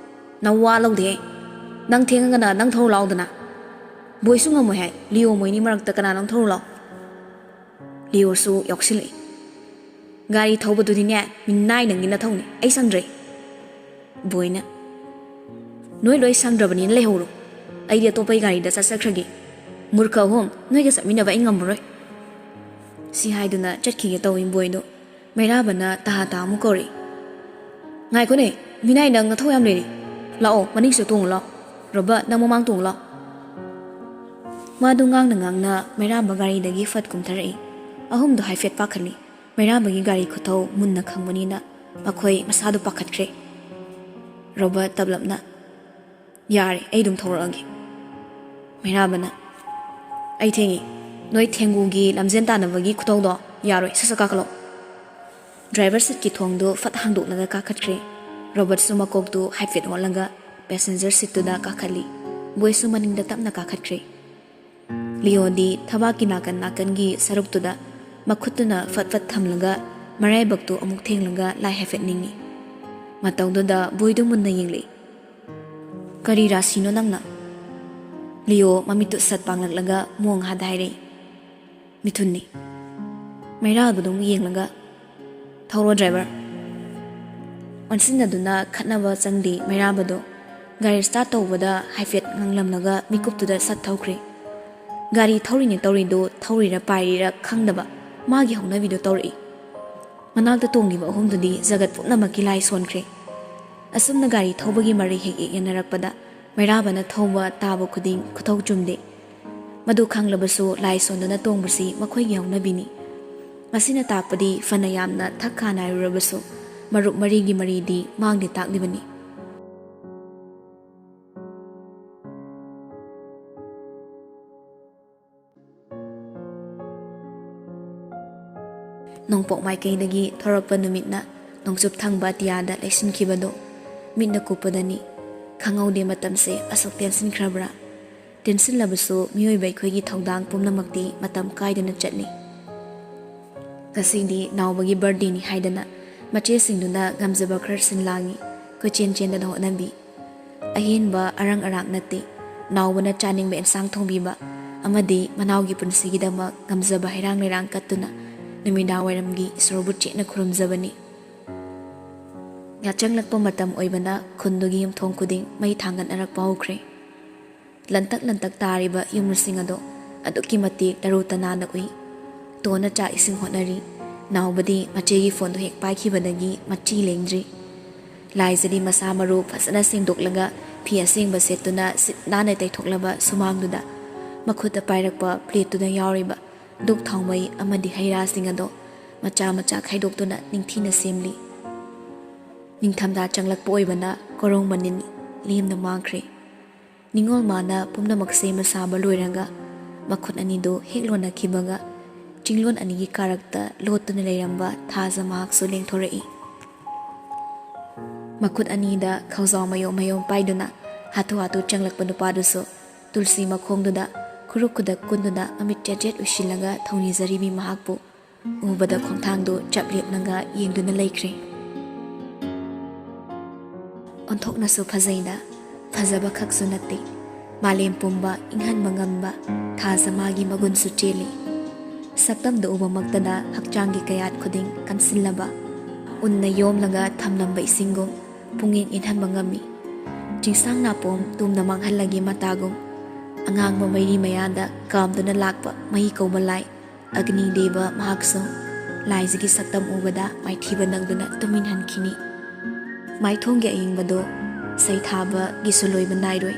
ꯅꯋꯥ ꯂꯧꯗꯦ꯫ ꯅꯪ ꯊꯦꯡꯉꯒꯅ ꯅꯪ ꯊꯧꯔꯨ ꯂꯥꯎꯗꯅ꯫ ꯕꯣꯏꯁꯨ ꯉꯝꯃꯣꯏ ꯍꯥꯏ꯫ ꯂꯤꯌꯣ ꯃꯣꯏꯅꯤ ꯃꯔꯛꯇ ꯀꯅꯥ ꯅꯪ ꯊꯧꯔꯨ ꯂꯥꯎ?" ꯂꯤꯌꯣꯁꯨ ꯌꯥꯎꯁꯤꯜꯂꯛꯏ꯫ "ꯒꯥꯔꯤ ꯊꯧꯕꯗꯨꯗꯤꯅꯦ, ꯃꯤꯅꯥꯏ ꯅꯪꯒꯤ ꯅꯊꯧꯅꯤ꯫ ꯑꯩ ꯁꯪꯗ꯭ꯔꯦ꯫" ꯕꯣꯏꯅ, "ꯅꯣꯏ ꯂꯣꯏ ꯁꯪꯗ꯭ꯔꯕꯅꯤꯅ ꯂꯩꯍꯧꯔꯣ꯫ ꯑꯩꯗꯤ ꯑꯇꯣꯞꯄꯒꯤ ꯒꯥꯔꯤꯗ ꯆꯠꯆꯈ꯭ꯔꯒꯦ꯫ ꯃꯨꯔꯈ ꯑꯍꯨꯝ, ꯅꯣꯏꯒ ꯆꯠꯃꯤꯟꯅꯕ ꯑꯩ ꯉꯝꯃꯔꯣꯏ꯫" ꯁꯤ ꯍꯥꯏꯗꯨꯅ ꯆꯠꯈꯤꯒꯦ ꯇꯧꯏ ꯕꯣꯏꯗꯣ꯫ ꯃꯩꯔꯥꯕꯅ ꯇꯍꯥ ꯇꯍꯥ ꯑꯃꯨꯛ ꯀꯧꯔꯛꯏ꯫ "ꯉꯥꯏꯈꯣꯅꯦ, ꯃꯤꯅꯥꯏ ꯅꯪ ꯅꯊꯧ ꯌꯥꯝ ꯂꯩꯔꯤ꯫ ꯂꯥꯛꯑꯣ, ꯃꯅꯤꯡꯁꯤꯗ ꯇꯣꯡꯉꯨ ꯂꯥꯛꯑꯣ꯫ ꯔꯣꯕꯔꯠ, ꯅꯪ ꯃꯃꯥꯡ ꯇꯣꯡꯉꯨ ꯂꯥꯛꯑꯣ꯫" ꯃꯥꯗꯨ ꯉꯥꯡꯅ ꯉꯥꯡꯅ ꯃꯩꯔꯥꯕ ꯒꯥꯔꯤꯗꯒꯤ ꯐꯠ ꯀꯨꯝꯊꯔꯛꯏ꯫ ꯑꯍꯨꯝꯗꯣ ꯍꯥꯏꯐꯦꯠ ꯄꯥꯈꯠꯂꯤ꯫ ꯃꯩꯔꯥꯕꯒꯤ ꯒꯥꯔꯤ ꯈꯨꯊꯧ ꯃꯨꯟꯅ ꯈꯪꯕꯅꯤꯅ ꯃꯈꯣꯏ ꯃꯁꯥꯗꯨ ꯄꯥꯈꯠꯈ꯭ꯔꯦ꯫ ꯔꯣꯕꯔꯠ ꯇꯞꯂꯞꯅ, "ꯌꯥꯔꯦ, ꯑꯩ ꯑꯗꯨꯝ ꯊꯧꯔꯛꯑꯒꯦ꯫" ꯃꯩꯔꯥꯕꯅ, "ꯑꯩ ꯊꯦꯡꯉꯤ꯫ ꯅꯣꯏ ꯊꯦꯡꯒꯨꯒꯤ ꯂꯝꯖꯦꯟ ꯇꯥꯟꯅꯕꯒꯤ ꯈꯨꯊꯧꯗꯣ ꯌꯥꯔꯣꯏ, ꯁꯠ ꯁꯠ ꯀꯥꯈꯠꯂꯣ꯫" ꯗ꯭ꯔꯥꯏꯚꯔ ꯁꯤꯠꯀꯤ ꯊꯣꯡꯗꯨ ꯐꯠ ꯍꯥꯡꯗꯣꯛꯂꯒ ꯀꯥꯈꯠꯈ꯭ꯔꯦ꯫ ꯔꯣꯕꯔꯠꯁꯨ ꯃꯀꯣꯛꯇꯨ ꯍꯥꯏꯐꯦꯠ ꯑꯣꯜꯂꯒ ꯄꯦꯁꯦꯟꯖꯔ ꯁꯤꯠꯇꯨꯗ ꯀꯥꯈꯠꯂꯤ꯫ ꯕꯣꯏꯁꯨ ꯃꯅꯤꯡꯗ ꯇꯞꯅ ꯀꯥꯈꯠꯈ꯭ꯔꯦ꯫ ꯂꯤꯌꯣꯗꯤ ꯊꯕꯥꯛꯀꯤ ꯅꯥꯀꯟ ꯅꯥꯀꯟꯒꯤ ꯁꯔꯨꯛꯇꯨꯗ ꯃꯈꯨꯠꯇꯨꯅ ꯐꯠ ꯐꯠ ꯊꯝꯂꯒ ꯃꯔꯥꯏꯕꯛꯇꯨ ꯑꯃꯨꯛ ꯊꯦꯡꯂꯒ ꯂꯥꯏ ꯍꯥꯏꯐꯦꯠ ꯅꯤꯡꯏ꯫ ꯃꯇꯧꯗꯨꯗ ꯕꯣꯏꯗꯨ ꯃꯨꯟꯅ ꯌꯦꯡꯂꯛꯏ꯫ "ꯀꯔꯤ ꯔꯥꯁꯤꯅꯣ ꯅꯪꯅ?" ꯂꯤꯌꯣ ꯃꯃꯤꯠꯇꯨ ꯁꯠ ꯄꯥꯡꯂꯛꯂꯒ ꯃꯣꯡ ꯍꯥꯗ ꯍꯥꯏꯔꯛꯏ꯫ "ꯃꯤꯊꯨꯟꯅꯤ꯫" ꯃꯩꯔꯥꯕꯗꯨ ꯑꯃꯨꯛ ꯌꯦꯡꯂꯒ, "ꯊꯧꯔꯣ ꯗ꯭ꯔꯥꯏꯚꯔ꯫" ꯑꯣꯟꯁꯤꯟꯅꯗꯨꯅ ꯈꯠꯅꯕ ꯆꯪꯗꯦ ꯃꯩꯔꯥꯕꯗꯣ꯫ ꯒꯥꯔꯤ ꯁ꯭ꯇꯥꯔꯠ ꯇꯧꯕꯗ ꯍꯥꯏꯐꯦꯠ ꯉꯥꯡꯂꯝꯂꯒ ꯃꯤꯀꯨꯞꯇꯨꯗ ꯁꯠ ꯊꯧꯈ꯭ꯔꯦ꯫ ꯒꯥꯔꯤ ꯊꯧꯔꯤꯅꯦ ꯇꯧꯔꯤꯗꯨ ꯊꯧꯔꯤꯔ ꯄꯥꯏꯔꯤꯔ ꯈꯪꯗꯕ ꯃꯥꯒꯤ ꯍꯧꯅꯕꯤꯗꯨ ꯇꯧꯔꯛꯏ꯫ ꯃꯅꯥꯛꯇ ꯇꯣꯡꯂꯤꯕ ꯑꯍꯨꯝꯗꯨꯗꯤ ꯖꯒꯠ ꯄꯨꯝꯅꯃꯛꯀꯤ ꯂꯥꯏ ꯁꯣꯟꯈ꯭ꯔꯦ꯫ ꯑꯁꯨꯝꯅ ꯒꯥꯔꯤ ꯊꯧꯕꯒꯤ ꯃꯔꯩ ꯍꯦꯛ ꯍꯦꯛ ꯌꯦꯟꯅꯔꯛꯄꯗ ꯃꯩꯔꯥꯕꯅ ꯊꯧꯕ ꯇꯥꯕ ꯈꯨꯗꯤꯡ ꯈꯨꯊꯧ ꯆꯨꯝꯗꯦ꯫ ꯃꯗꯨ ꯈꯪꯂꯕꯁꯨ ꯂꯥꯏ ꯁꯣꯟꯗꯨꯅ ꯇꯣꯡꯕꯁꯤ ꯃꯈꯣꯏꯒꯤ ꯍꯧꯅꯕꯤꯅꯤ꯫ ꯃꯁꯤꯅ ꯇꯥꯛꯄꯗꯤ ꯐꯅ ꯌꯥꯝꯅ ꯊꯛ ꯈꯥ ꯅꯥꯏꯔꯨꯔꯕꯁꯨ ꯃꯔꯨꯞ ꯃꯔꯤꯒꯤ ꯃꯔꯤꯗꯤ ꯃꯥꯡꯗꯦ ꯇꯥꯛꯂꯤꯕꯅꯤ꯫ ꯅꯣꯡꯄꯣꯛ ꯃꯥꯏꯀꯩꯗꯒꯤ ꯊꯣꯔꯛꯄ ꯅꯨꯃꯤꯠꯅ ꯅꯣꯡꯆꯨꯞ ꯊꯪꯕ ꯑꯇꯤꯌꯥꯗ ꯂꯩꯁꯤꯟꯈꯤꯕꯗꯨ ꯃꯤꯠꯅ ꯀꯨꯞꯄꯗꯅꯤ꯫ ꯈꯪꯍꯧꯗꯦ ꯃꯇꯝꯁꯦ ꯑꯁꯨꯛ ꯇꯦꯟꯁꯤꯟꯈ꯭ꯔꯕ꯭ꯔꯥ꯫ ꯇꯦꯟꯁꯤꯜꯂꯕꯁꯨ ꯃꯤꯑꯣꯏꯕ ꯑꯩꯈꯣꯏꯒꯤ ꯊꯧꯗꯥꯡ ꯄꯨꯝꯅꯃꯛꯇꯤ ꯃꯇꯝ ꯀꯥꯏꯗꯅ ꯆꯠꯂꯤ꯫ ꯉꯁꯤꯗꯤ ꯅꯥꯎꯕꯒꯤ ꯕꯥꯔꯗꯦꯅꯤ ꯍꯥꯏꯗꯅ ꯃꯆꯦꯁꯤꯡꯗꯨꯅ ꯉꯝꯖꯕ ꯈꯔ ꯁꯤꯟ ꯂꯥꯡꯉꯤ꯫ ꯀꯣꯏꯆꯦꯟ ꯆꯦꯟꯗꯅ ꯍꯣꯠꯅꯕꯤ꯫ ꯑꯍꯦꯟꯕ ꯑꯔꯪ ꯑꯔꯥꯛ ꯅꯠꯇꯦ꯫ ꯅꯥꯎꯕꯅ ꯆꯥꯅꯤꯡꯕ ꯑꯦꯟꯁꯥꯡ ꯊꯣꯡꯕꯤꯕ ꯑꯃꯗꯤ ꯃꯅꯥꯎꯒꯤ ꯄꯨꯟꯁꯤꯒꯤꯗꯃꯛ ꯉꯝꯖꯕ ꯍꯩꯔꯥꯡ ꯂꯩꯔꯥꯡ ꯀꯠꯇꯨꯅ ꯅꯨꯃꯤꯗꯥꯡ ꯋꯥꯏꯔꯝꯒꯤ ꯏꯁꯣꯔꯕꯨ ꯆꯦꯠꯅ ꯈꯨꯔꯨꯝꯖꯕꯅꯤ꯫ ꯌꯥꯆꯪꯂꯛꯄ ꯃꯇꯝ ꯑꯣꯏꯕꯅ ꯈꯨꯟꯗꯨꯒꯤ ꯌꯨꯝꯊꯣꯡ ꯈꯨꯗꯤꯡ ꯃꯩ ꯊꯥꯡꯒꯠꯅꯔꯛꯄ ꯍꯧꯈ꯭ꯔꯦ꯫ ꯂꯟꯇꯛ ꯂꯟꯇꯛ ꯇꯥꯔꯤꯕ ꯌꯨꯝꯁꯤꯡ ꯑꯗꯣ ꯑꯗꯨꯛꯀꯤ ꯃꯇꯤꯛ ꯇꯔꯨ ꯇꯅꯥꯟꯅ ꯎꯏ꯫ ꯇꯣꯟꯅ ꯆꯥꯛ ꯏꯁꯤꯡ ꯍꯣꯠꯅꯔꯤ꯫ ꯅꯥꯎꯕꯗꯤ ꯃꯆꯦꯒꯤ ꯐꯣꯟꯗꯨ ꯍꯦꯛ ꯄꯥꯏꯈꯤꯕꯗꯒꯤ ꯃꯆꯤ ꯂꯦꯡꯗ꯭ꯔꯤ꯫ ꯂꯥꯏꯖꯗꯤ ꯃꯁꯥ ꯃꯔꯨ ꯐꯖꯅ ꯁꯦꯡꯗꯣꯛꯂꯒ ꯐꯤ ꯑꯁꯦꯡꯕ ꯁꯦꯠꯇꯨꯅ ꯁꯤꯠ ꯅꯥꯟꯅ ꯇꯩꯊꯣꯛꯂꯕ ꯁꯨꯃꯥꯡꯗꯨꯗ ꯃꯈꯨꯠꯇ ꯄꯥꯏꯔꯛꯄ ꯄ꯭ꯂꯦꯠꯇꯨꯗ ꯌꯥꯎꯔꯤꯕ ꯗꯨꯛ ꯊꯥꯎꯃꯩ ꯑꯃꯗꯤ ꯍꯩ ꯔꯥꯁꯤꯡ ꯑꯗꯣ ꯃꯆꯥ ꯃꯆꯥ ꯈꯥꯏꯗꯣꯛꯇꯨꯅ ꯅꯤꯡꯊꯤꯅ ꯁꯦꯝꯂꯤ꯫ ꯅꯤꯡꯊꯝꯊꯥ ꯆꯪꯂꯛꯄ ꯑꯣꯏꯕꯅ ꯀꯣꯔꯣꯡ ꯃꯅꯤꯟ ꯂꯦꯝꯅ ꯃꯥꯡꯈ꯭ꯔꯦ꯫ ꯅꯤꯡꯉꯣꯜ ꯃꯥꯅ ꯄꯨꯝꯅꯃꯛ ꯁꯦꯝꯕ ꯁꯥꯕ ꯂꯣꯏꯔꯒ ꯃꯈꯨꯠ ꯑꯅꯤꯗꯨ ꯍꯦꯛ ꯂꯣꯟꯅꯈꯤꯕꯒ ꯆꯤꯡꯂꯣꯟ ꯑꯅꯤꯒꯤ ꯀꯥꯔꯛꯇ ꯂꯣꯠꯇꯨꯅ ꯂꯩꯔꯝꯕ ꯊꯥꯖ ꯃꯍꯥꯛꯁꯨ ꯂꯦꯡꯊꯣꯔꯛꯏ꯫ ꯃꯈꯨꯠ ꯑꯅꯤꯗ ꯈꯧꯖꯥꯎ ꯃꯌꯣꯝ ꯃꯌꯣꯝ ꯄꯥꯏꯗꯨꯅ ꯍꯥꯊꯨ ꯍꯥꯊꯨ ꯆꯪꯂꯛꯄ ꯅꯨꯄꯥꯗꯨꯁꯨ ꯇꯨꯜꯁꯤ ꯃꯈꯣꯡꯗꯨꯗ ꯈꯨꯔꯨꯛ ꯈꯨꯗꯛ ꯀꯨꯟꯗꯨꯅ ꯃꯃꯤꯠ ꯆꯦꯠ ꯆꯦꯠ ꯎꯏꯁꯤꯜꯂꯒ ꯊꯧꯅꯤꯖꯔꯤꯕꯤ ꯃꯍꯥꯛꯄꯨ ꯎꯕꯗ ꯈꯣꯡꯊꯥꯡꯗꯨ ꯆꯞ ꯂꯦꯞꯅꯒ ꯌꯦꯡꯗꯨꯅ ꯂꯩꯈ꯭ꯔꯦ꯫ ꯑꯣꯟꯊꯣꯛꯅꯁꯨ ꯐꯖꯩꯗ, ꯐꯖꯕ ꯈꯛꯁꯨ ꯅꯠꯇꯦ, ꯃꯥꯂꯦꯝ ꯄꯨꯝꯕ ꯏꯪꯍꯟꯕ ꯉꯝꯕ ꯊꯥꯖ ꯃꯥꯒꯤ ꯃꯒꯨꯟꯁꯨ ꯆꯦꯜꯂꯤ꯫ ꯁꯛꯇꯝꯗ ꯎꯕꯃꯛꯇꯗ ꯍꯛꯆꯥꯡꯒꯤ ꯀꯌꯥꯠ ꯈꯨꯗꯤꯡ ꯀꯟꯁꯤꯜꯂꯕ, ꯎꯟꯅ ꯌꯣꯝꯂꯒ ꯊꯝꯂꯝꯕ ꯏꯁꯤꯡꯒꯨꯝ ꯄꯨꯛꯅꯤꯡ ꯏꯪꯍꯟꯕ ꯉꯝꯃꯤ꯫ ꯆꯤꯡꯁꯥꯡ ꯅꯥꯄꯣꯝ ꯇꯨꯝꯅ ꯃꯥꯡꯍꯜꯂꯒꯦ ꯃꯇꯥꯒꯨꯝ, ꯑꯉꯥꯡꯕ ꯃꯩꯔꯤ ꯃꯌꯥꯗ ꯀꯥꯝꯗꯨꯅ ꯂꯥꯛꯄ ꯃꯩ ꯀꯧꯕ ꯂꯥꯏ ꯑꯒꯅꯤ ꯗꯦꯕ ꯃꯍꯥꯛꯁꯨ ꯂꯥꯏꯖꯒꯤ ꯁꯛꯇꯝ ꯎꯕꯗ ꯃꯥꯏꯊꯤꯕ ꯅꯪꯗꯨꯅ ꯇꯨꯃꯤꯟ ꯍꯟꯈꯤꯅꯤ꯫ ꯃꯥꯏꯊꯣꯡꯒꯤ ꯑꯏꯪꯕꯗꯨ ꯁꯩꯊꯥꯕꯒꯤꯁꯨ ꯂꯣꯏꯕ ꯅꯥꯏꯔꯣꯏ꯫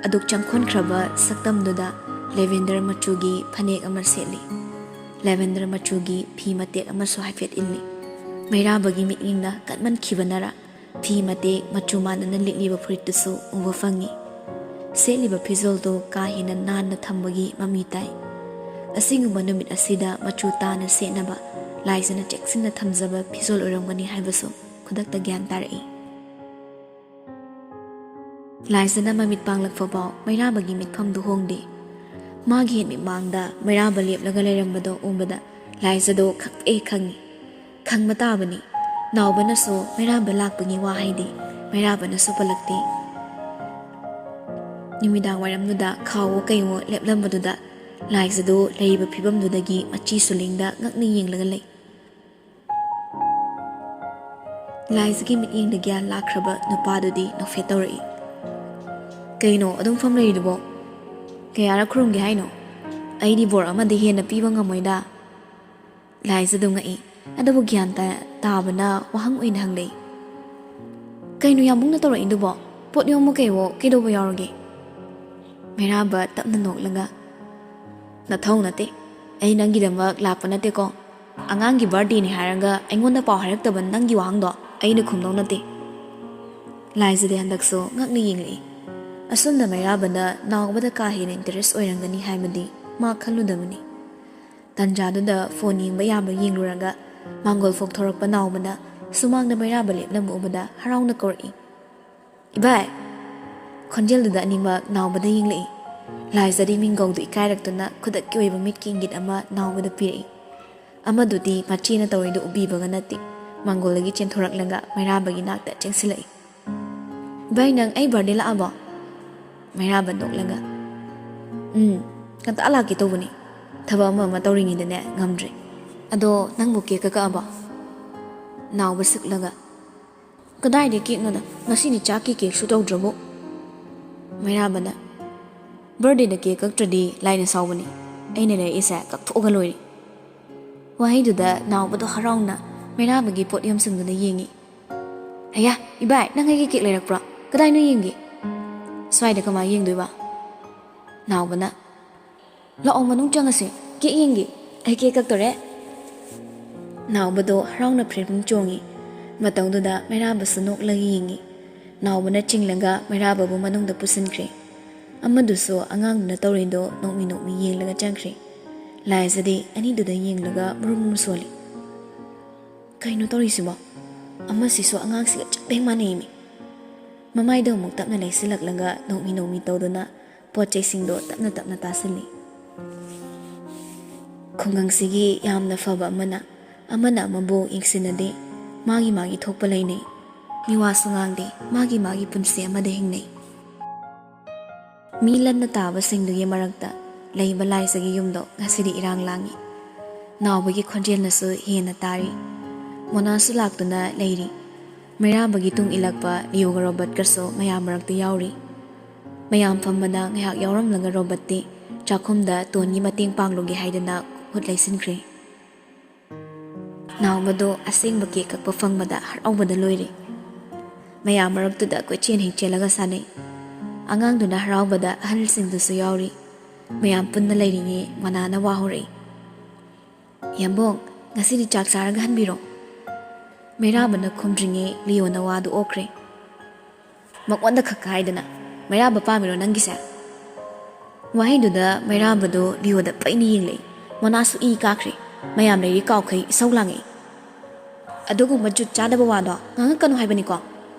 ꯑꯗꯨꯛ ꯆꯪꯈꯣꯟꯈ꯭ꯔꯕ ꯁꯛꯇꯝꯗꯨꯗ lavender ꯃꯆꯨꯒꯤ ꯐꯅꯦꯛ ꯑꯃ ꯁꯦꯠꯂꯤ꯫ Lavender ꯃꯆꯨꯒꯤ ꯐꯤ ꯃꯇꯦꯛ ꯑꯃꯁꯨ ꯍꯥꯏꯐꯦꯠ ꯏꯜꯂꯤ꯫ ꯃꯩꯔꯥꯕꯒꯤ ꯃꯤꯠꯌꯦꯡꯅ ꯀꯟꯃꯟꯈꯤꯕꯅꯔ ꯐꯤ ꯃꯇꯦꯛ ꯃꯆꯨ ꯃꯥꯟꯅꯅ ꯂꯤꯠꯂꯤꯕ ꯐꯨꯔꯤꯠꯇꯨꯁꯨ ꯎꯕ ꯐꯪꯉꯤ꯫ ꯁꯦꯠꯂꯤꯕ ꯐꯤꯖꯣꯜꯗꯨ ꯀꯥ ꯍꯦꯟꯅ ꯅꯥꯟꯅ ꯊꯝꯕꯒꯤ ꯃꯃꯤ ꯇꯥꯏ꯫ ꯑꯁꯤꯒꯨꯝꯕ ꯅꯨꯃꯤꯠ ꯑꯁꯤꯗ ꯃꯆꯨ ꯇꯥꯅ ꯁꯦꯠꯅꯕ ꯂꯥꯏꯖꯅ ꯆꯦꯛꯁꯤꯟꯅ ꯊꯝꯖꯕ ꯐꯤꯖꯣꯜ ꯑꯣꯏꯔꯝꯒꯅꯤ ꯍꯥꯏꯕꯁꯨ ꯈꯨꯗꯛꯇ ꯒ꯭ꯌꯥꯟ ꯇꯥꯔꯛꯏ꯫ ꯂꯥꯏꯖꯅ ꯃꯃꯤꯠ ꯄꯥꯡꯂꯛꯄ ꯐꯥꯎ ꯃꯩꯔꯥꯕꯒꯤ ꯃꯤꯠꯐꯝꯗꯨ ꯍꯣꯡꯗꯦ꯫ ꯃꯥꯒꯤ ꯍꯦꯟꯃꯤꯠ ꯃꯥꯡꯗ ꯃꯩꯔꯥꯕ ꯂꯦꯞꯂꯒ ꯂꯩꯔꯝꯕꯗꯣ ꯎꯕꯗ ꯂꯥꯏꯖꯗꯣ ꯈꯪꯄ꯭ꯔꯦꯛ ꯈꯪꯉꯤ꯫ ꯈꯪꯕ ꯇꯥꯕꯅꯤ꯫ ꯅꯥꯎꯕꯅꯁꯨ ꯃꯩꯔꯥꯕ ꯂꯥꯛꯄꯒꯤ ꯋꯥꯍꯩꯗꯤ ꯃꯩꯔꯥꯕꯅꯁꯨ ꯄꯜꯂꯛꯇꯦ꯫ ꯅꯨꯃꯤꯗꯥꯡ ꯋꯥꯏꯔꯝꯗꯨꯗ ꯈꯥꯎꯋꯣ ꯀꯩꯋꯣ ꯂꯦꯞꯂꯝꯕꯗꯨꯗ ꯂꯥꯏꯖꯗꯨ ꯂꯩꯔꯤꯕ ꯐꯤꯕꯝꯗꯨꯗꯒꯤ ꯃꯆꯤ ꯁꯨꯂꯤꯡꯗ ꯉꯛꯅ ꯌꯦꯡꯂꯒ ꯂꯩ꯫ ꯂꯥꯏꯖꯒꯤ ꯃꯤꯠꯌꯦꯡꯗ ꯒ꯭ꯌꯥꯟ ꯂꯥꯛꯈ꯭ꯔꯕ ꯅꯨꯄꯥꯗꯨꯗꯤ ꯅꯣꯛꯐꯦꯠ ꯇꯧꯔꯛꯏ꯫ "ꯀꯩꯅꯣ ꯑꯗꯨꯝ ꯐꯝ ꯂꯩꯔꯤꯗꯨꯕꯣ? ꯀꯌꯥꯔꯛ ꯈꯨꯔꯨꯝꯒꯦ ꯍꯥꯏꯅꯣ? ꯑꯩꯗꯤ ꯕꯣꯔ ꯑꯃꯗꯤ ꯍꯦꯟꯅ ꯄꯤꯕ ꯉꯝꯃꯣꯏꯗ꯫" ꯂꯥꯏꯖꯗꯨ ꯉꯛꯏ, ꯑꯗꯨꯕꯨ ꯒ꯭ꯌꯥꯟ ꯇꯥ-, ꯇꯥꯕꯅ ꯋꯥꯍꯪ ꯑꯣꯏꯅ ꯍꯪꯂꯛꯏ꯫ "ꯀꯩꯅꯣ ꯌꯥꯝꯕꯨꯡꯅ ꯇꯧꯔꯛꯏꯗꯨꯕꯣ? ꯄꯣꯠ ꯌꯣꯝꯃꯨ ꯀꯩꯋꯣ ꯀꯩꯗꯧꯕ ꯌꯥꯎꯔꯒꯦ?" ꯃꯩꯔꯥꯕ ꯇꯞꯅ ꯅꯣꯛꯂꯒ, "ꯅꯊꯧ ꯅꯠꯇꯦ꯫ ꯑꯩ ꯅꯪꯒꯤꯗꯃꯛ ꯂꯥꯛꯄ ꯅꯠꯇꯦꯀꯣ꯫ ꯑꯉꯥꯡꯒꯤ ꯕꯥꯔꯗꯦꯅꯤ ꯍꯥꯏꯔꯒ ꯑꯩꯉꯣꯟꯗ ꯄꯥꯎ ꯍꯥꯏꯔꯛꯇꯕ ꯅꯪꯒꯤ ꯋꯥꯍꯪꯗꯣ ꯑꯩꯅ ꯈꯨꯝꯗꯧ ꯅꯠꯇꯦ꯫" ꯂꯥꯏꯖꯗꯤ ꯍꯟꯗꯛꯁꯨ ꯉꯛꯅ ꯌꯦꯡꯂꯛꯏ꯫ ꯑꯁꯨꯝꯅ ꯃꯩꯔꯥꯕꯅ ꯅꯥꯎꯕꯗ ꯀꯥ ꯍꯦꯟꯅ ꯏꯟꯇꯔꯦꯁ ꯑꯣꯏꯔꯝꯒꯅꯤ ꯍꯥꯏꯕꯗꯤ ꯃꯥ ꯈꯜꯂꯨꯗꯕꯅꯤ꯫ ꯇꯟꯖꯥꯗꯨꯗ ꯐꯣꯟ ꯌꯦꯡꯕ ꯌꯥꯕ ꯌꯦꯡꯂꯨꯔꯒ ꯃꯥꯡꯒꯣꯜ ꯐꯣꯛꯊꯣꯔꯛꯄ ꯅꯥꯎꯕꯅ ꯁꯨꯃꯥꯡꯗ ꯃꯩꯔꯥꯕ ꯂꯦꯞꯂꯝꯕ ꯎꯕꯗ ꯍꯔꯥꯎꯅ ꯀꯧꯔꯛꯏ, "ꯏꯕꯥꯏ!" ꯈꯣꯟꯖꯦꯜꯗꯨꯗ ꯑꯅꯤꯃꯛ ꯅꯥꯎꯕꯗ ꯌꯦꯡꯂꯛꯏ꯫ ꯂꯥꯏꯖꯗꯤ ꯃꯤꯡꯒꯧꯗꯨ ꯏꯀꯥꯏꯔꯛꯇꯨꯅ ꯈꯨꯗꯛꯀꯤ ꯑꯣꯏꯕ ꯃꯤꯠꯀꯤ ꯏꯪꯒꯤꯠ ꯑꯃ ꯅꯥꯎꯕꯗ ꯄꯤꯔꯛꯏ꯫ ꯑꯃꯗꯨꯗꯤ ꯃꯆꯦꯅ ꯇꯧꯔꯤꯗꯨ ꯎꯕꯤꯕꯒ ꯅꯠꯇꯦ, ꯃꯥꯡꯒꯣꯜꯗꯒꯤ ꯆꯦꯟꯊꯣꯔꯛꯂꯒ ꯃꯩꯔꯥꯕꯒꯤ ꯅꯥꯛꯇ ꯆꯦꯟꯁꯤꯜꯂꯛꯏ꯫ "ꯏꯕꯥꯏ, ꯅꯪ ꯑꯩ ꯕꯥꯔꯗꯦ ꯂꯥꯛꯑꯕꯣ?" ꯃꯩꯔꯥꯕ ꯅꯣꯛꯂꯒ, "ꯎꯝ, ꯉꯟꯇꯥ ꯂꯥꯛꯀꯦ ꯇꯧꯕꯅꯤ꯫ ꯊꯕꯛ ꯑꯃ ꯑꯃ ꯇꯧꯔꯤꯉꯩꯗꯅꯦ ꯉꯝꯗ꯭ꯔꯦ꯫ ꯑꯗꯣ ꯅꯪꯕꯨ ꯀꯦꯛꯀ ꯀꯛꯑꯕꯣ?" ꯅꯥꯎꯕ ꯁꯤꯛꯂꯒ, "ꯀꯗꯥꯏꯗꯩ ꯀꯦꯛꯅꯣꯗ? ꯉꯁꯤꯗꯤ ꯆꯥꯛꯀꯤ ꯀꯦꯛꯁꯨ ꯇꯧꯗ꯭ꯔꯕꯨ꯫" ꯃꯩꯔꯥꯕꯅ, "ꯕꯥꯔꯗꯦꯗ ꯀꯦꯛ ꯀꯛꯇ꯭ꯔꯗꯤ ꯂꯥꯏꯅ ꯁꯥꯎꯕꯅꯤ꯫ ꯑꯩꯅ ꯂꯩꯔꯛꯏꯁꯦ ꯀꯛꯊꯣꯛꯑꯒ ꯂꯣꯏꯔꯦ꯫" ꯋꯥꯍꯩꯗꯨꯗ ꯅꯥꯎꯕꯗꯣ ꯍꯔꯥꯎꯅ ꯃꯩꯔꯥꯕꯒꯤ ꯄꯣꯠ ꯌꯣꯝꯁꯤꯡꯗꯨꯗ ꯌꯦꯡꯉꯤ꯫ "ꯑꯌꯥ, ꯏꯕꯥꯏ, ꯅꯪ ꯑꯩꯒꯤ ꯀꯦꯛ ꯂꯩꯔꯛꯄ꯭ꯔꯣ? ꯀꯗꯥꯏꯅꯣ ꯌꯦꯡꯒꯦ?" "ꯁ꯭ꯋꯥꯏꯗ ꯀꯃꯥꯏ ꯌꯦꯡꯗꯣꯏꯕ?" ꯅꯥꯎꯕꯅ, "ꯂꯥꯛꯑꯣ, ꯃꯅꯨꯡ ꯆꯪꯉꯁꯦ, ꯀꯦꯛ ꯌꯦꯡꯒꯦ꯫ ꯑꯩ ꯀꯦꯛ ꯀꯛꯇꯣꯔꯦ꯫" ꯅꯥꯎꯕꯗꯣ ꯍꯔꯥꯎꯅ ꯐ꯭ꯔꯤꯡ ꯐ꯭ꯔꯤꯡ ꯆꯣꯡꯉꯤ꯫ ꯃꯇꯧꯗꯨꯗ ꯃꯩꯔꯥꯕꯁꯨ ꯅꯣꯛꯂꯒ ꯌꯦꯡꯉꯤ꯫ ꯅꯥꯎꯕꯅ ꯆꯤꯡꯂꯒ ꯃꯩꯔꯥꯕꯕꯨ ꯃꯅꯨꯡꯗ ꯄꯨꯁꯤꯟꯈ꯭ꯔꯦ꯫ ꯑꯃꯗꯨꯁꯨ ꯑꯉꯥꯡꯗꯨꯅ ꯇꯧꯔꯤꯗꯣ ꯅꯣꯛꯃꯤ ꯅꯣꯛꯃꯤ ꯌꯦꯡꯂꯒ ꯆꯪꯈ꯭ꯔꯦ꯫ ꯂꯥꯏꯖꯗꯤ ꯑꯅꯤꯗꯨꯗ ꯌꯦꯡꯂꯒ ꯃꯨꯔꯨꯝ ꯃꯨꯔꯨꯝ ꯁꯣꯜꯂꯤ꯫ "ꯀꯩꯅꯣ ꯇꯧꯔꯤꯁꯤꯕꯣ? ꯑꯃꯁꯤꯁꯨ ꯑꯉꯥꯡꯁꯤꯒ ꯆꯞ ꯍꯦꯛ ꯃꯥꯟꯅꯩꯃꯤ!" ꯃꯃꯥꯏꯗꯣ ꯑꯃꯨꯛ ꯇꯞꯅ ꯂꯩꯁꯤꯜꯂꯛꯂꯒ ꯅꯣꯛꯃꯤ ꯅꯣꯛꯃꯤ ꯇꯧꯗꯨꯅ ꯄꯣꯠ ꯆꯩꯁꯤꯡꯗꯣ ꯇꯞꯅ ꯇꯞꯅ ꯇꯥꯁꯤꯜꯂꯤ꯫ ꯈꯨꯡꯒꯪꯁꯤꯒꯤ ꯌꯥꯝꯅ ꯐꯕ ꯑꯃꯅ, ꯑꯃꯅ ꯑꯃꯕꯨ ꯌꯦꯡꯁꯤꯟꯅꯗꯦ, ꯃꯥꯒꯤ ꯃꯥꯒꯤ ꯊꯣꯛꯄ ꯂꯩꯅꯩ꯫ ꯃꯤꯋꯥꯁꯨ ꯉꯥꯡꯗꯦ, ꯃꯥꯒꯤ ꯃꯥꯒꯤ ꯄꯨꯟꯁꯤ ꯑꯃꯗ ꯍꯤꯡꯅꯩ꯫ ꯃꯤ ꯂꯟꯅ ꯇꯥꯕꯁꯤꯡꯗꯨꯒꯤ ꯃꯔꯛꯇ ꯂꯩꯕ ꯂꯥꯏꯖꯒꯤ ꯌꯨꯝꯗꯣ ꯉꯁꯤꯗꯤ ꯏꯔꯥꯡ ꯂꯥꯡꯏ꯫ ꯅꯥꯎꯕꯒꯤ ꯈꯣꯟꯖꯦꯜꯅꯁꯨ ꯍꯦꯟꯅ ꯇꯥꯔꯤ꯫ ꯃꯣꯅꯥꯁꯨ ꯂꯥꯛꯇꯨꯅ ꯂꯩꯔꯤ꯫ ꯃꯩꯔꯥꯕꯒꯤ ꯇꯨꯡ ꯏꯜꯂꯛꯄ ꯂꯤꯌꯣꯒ ꯔꯣꯕꯔꯠꯀꯁꯨ ꯃꯌꯥꯝ ꯃꯔꯛꯇ ꯌꯥꯎꯔꯤ꯫ ꯃꯌꯥꯝ ꯐꯝꯕꯗ ꯉꯥꯏꯍꯥꯛ ꯌꯥꯎꯔꯝꯂꯒ ꯔꯣꯕꯔꯠꯇꯤ ꯆꯥꯛꯈꯨꯝꯗ ꯇꯣꯟꯒꯤ ꯃꯇꯦꯡ ꯄꯥꯡꯂꯨꯒꯦ ꯍꯥꯏꯗꯅ ꯈꯨꯠ ꯂꯩꯁꯤꯟꯈ꯭ꯔꯦ꯫ ꯅꯥꯎꯕꯗꯣ ꯑꯁꯦꯡꯕ ꯀꯦꯛ ꯀꯛꯄ ꯐꯪꯕꯗ ꯍꯔꯥꯎꯕꯗ ꯂꯣꯏꯔꯦ꯫ ꯃꯌꯥꯝ ꯃꯔꯛꯇꯨꯗ ꯀꯣꯏꯆꯦꯟ ꯍꯦꯛ ꯆꯦꯜꯂꯒ ꯁꯥꯟꯅꯩ꯫ ꯑꯉꯥꯡꯗꯨꯅ ꯍꯔꯥꯎꯕꯗ ꯑꯍꯜꯁꯤꯡꯗꯨꯁꯨ ꯌꯥꯎꯔꯤ꯫ ꯃꯌꯥꯝ ꯄꯨꯟꯅ ꯂꯩꯔꯤꯉꯩ ꯃꯅꯥꯅ ꯋꯥ ꯍꯧꯔꯛꯏ꯫ "ꯌꯥꯝꯕꯣꯡ, ꯉꯁꯤꯗꯤ ꯆꯥꯛ ꯆꯥꯔꯒ ꯍꯟꯕꯤꯔꯣ?" ꯃꯩꯔꯥꯕꯅ ꯈꯨꯝꯗ꯭ꯔꯤꯉꯩ ꯂꯤꯌꯣꯅ ꯋꯥꯗꯨ ꯑꯣꯛꯈ꯭ꯔꯦ꯫ ꯃꯉꯣꯟꯗ ꯈꯛ ꯍꯥꯏꯗꯅ, "ꯃꯩꯔꯥꯕ ꯄꯥꯝꯃꯤꯔꯣ ꯅꯪꯒꯤꯁꯦ?" ꯋꯥꯍꯩꯗꯨꯗ ꯃꯩꯔꯥꯕꯗꯨ ꯂꯤꯌꯣꯗ ꯄꯩꯅ ꯌꯦꯡꯂꯛꯏ꯫ ꯃꯣꯅꯥꯁꯨ ꯏ ꯀꯥꯈ꯭ꯔꯦ꯫ ꯃꯌꯥꯝ ꯂꯩꯔꯤ ꯀꯥꯎꯈꯩ ꯏꯁꯧ ꯂꯥꯡꯉꯛꯏ꯫ "ꯑꯗꯨꯒꯨꯝꯕ ꯖꯨꯠ ꯆꯥꯗꯕ ꯋꯥꯗꯣ ꯉꯥꯡꯉꯛꯀꯅꯨ ꯍꯥꯏꯕꯅꯤꯀꯣ꯫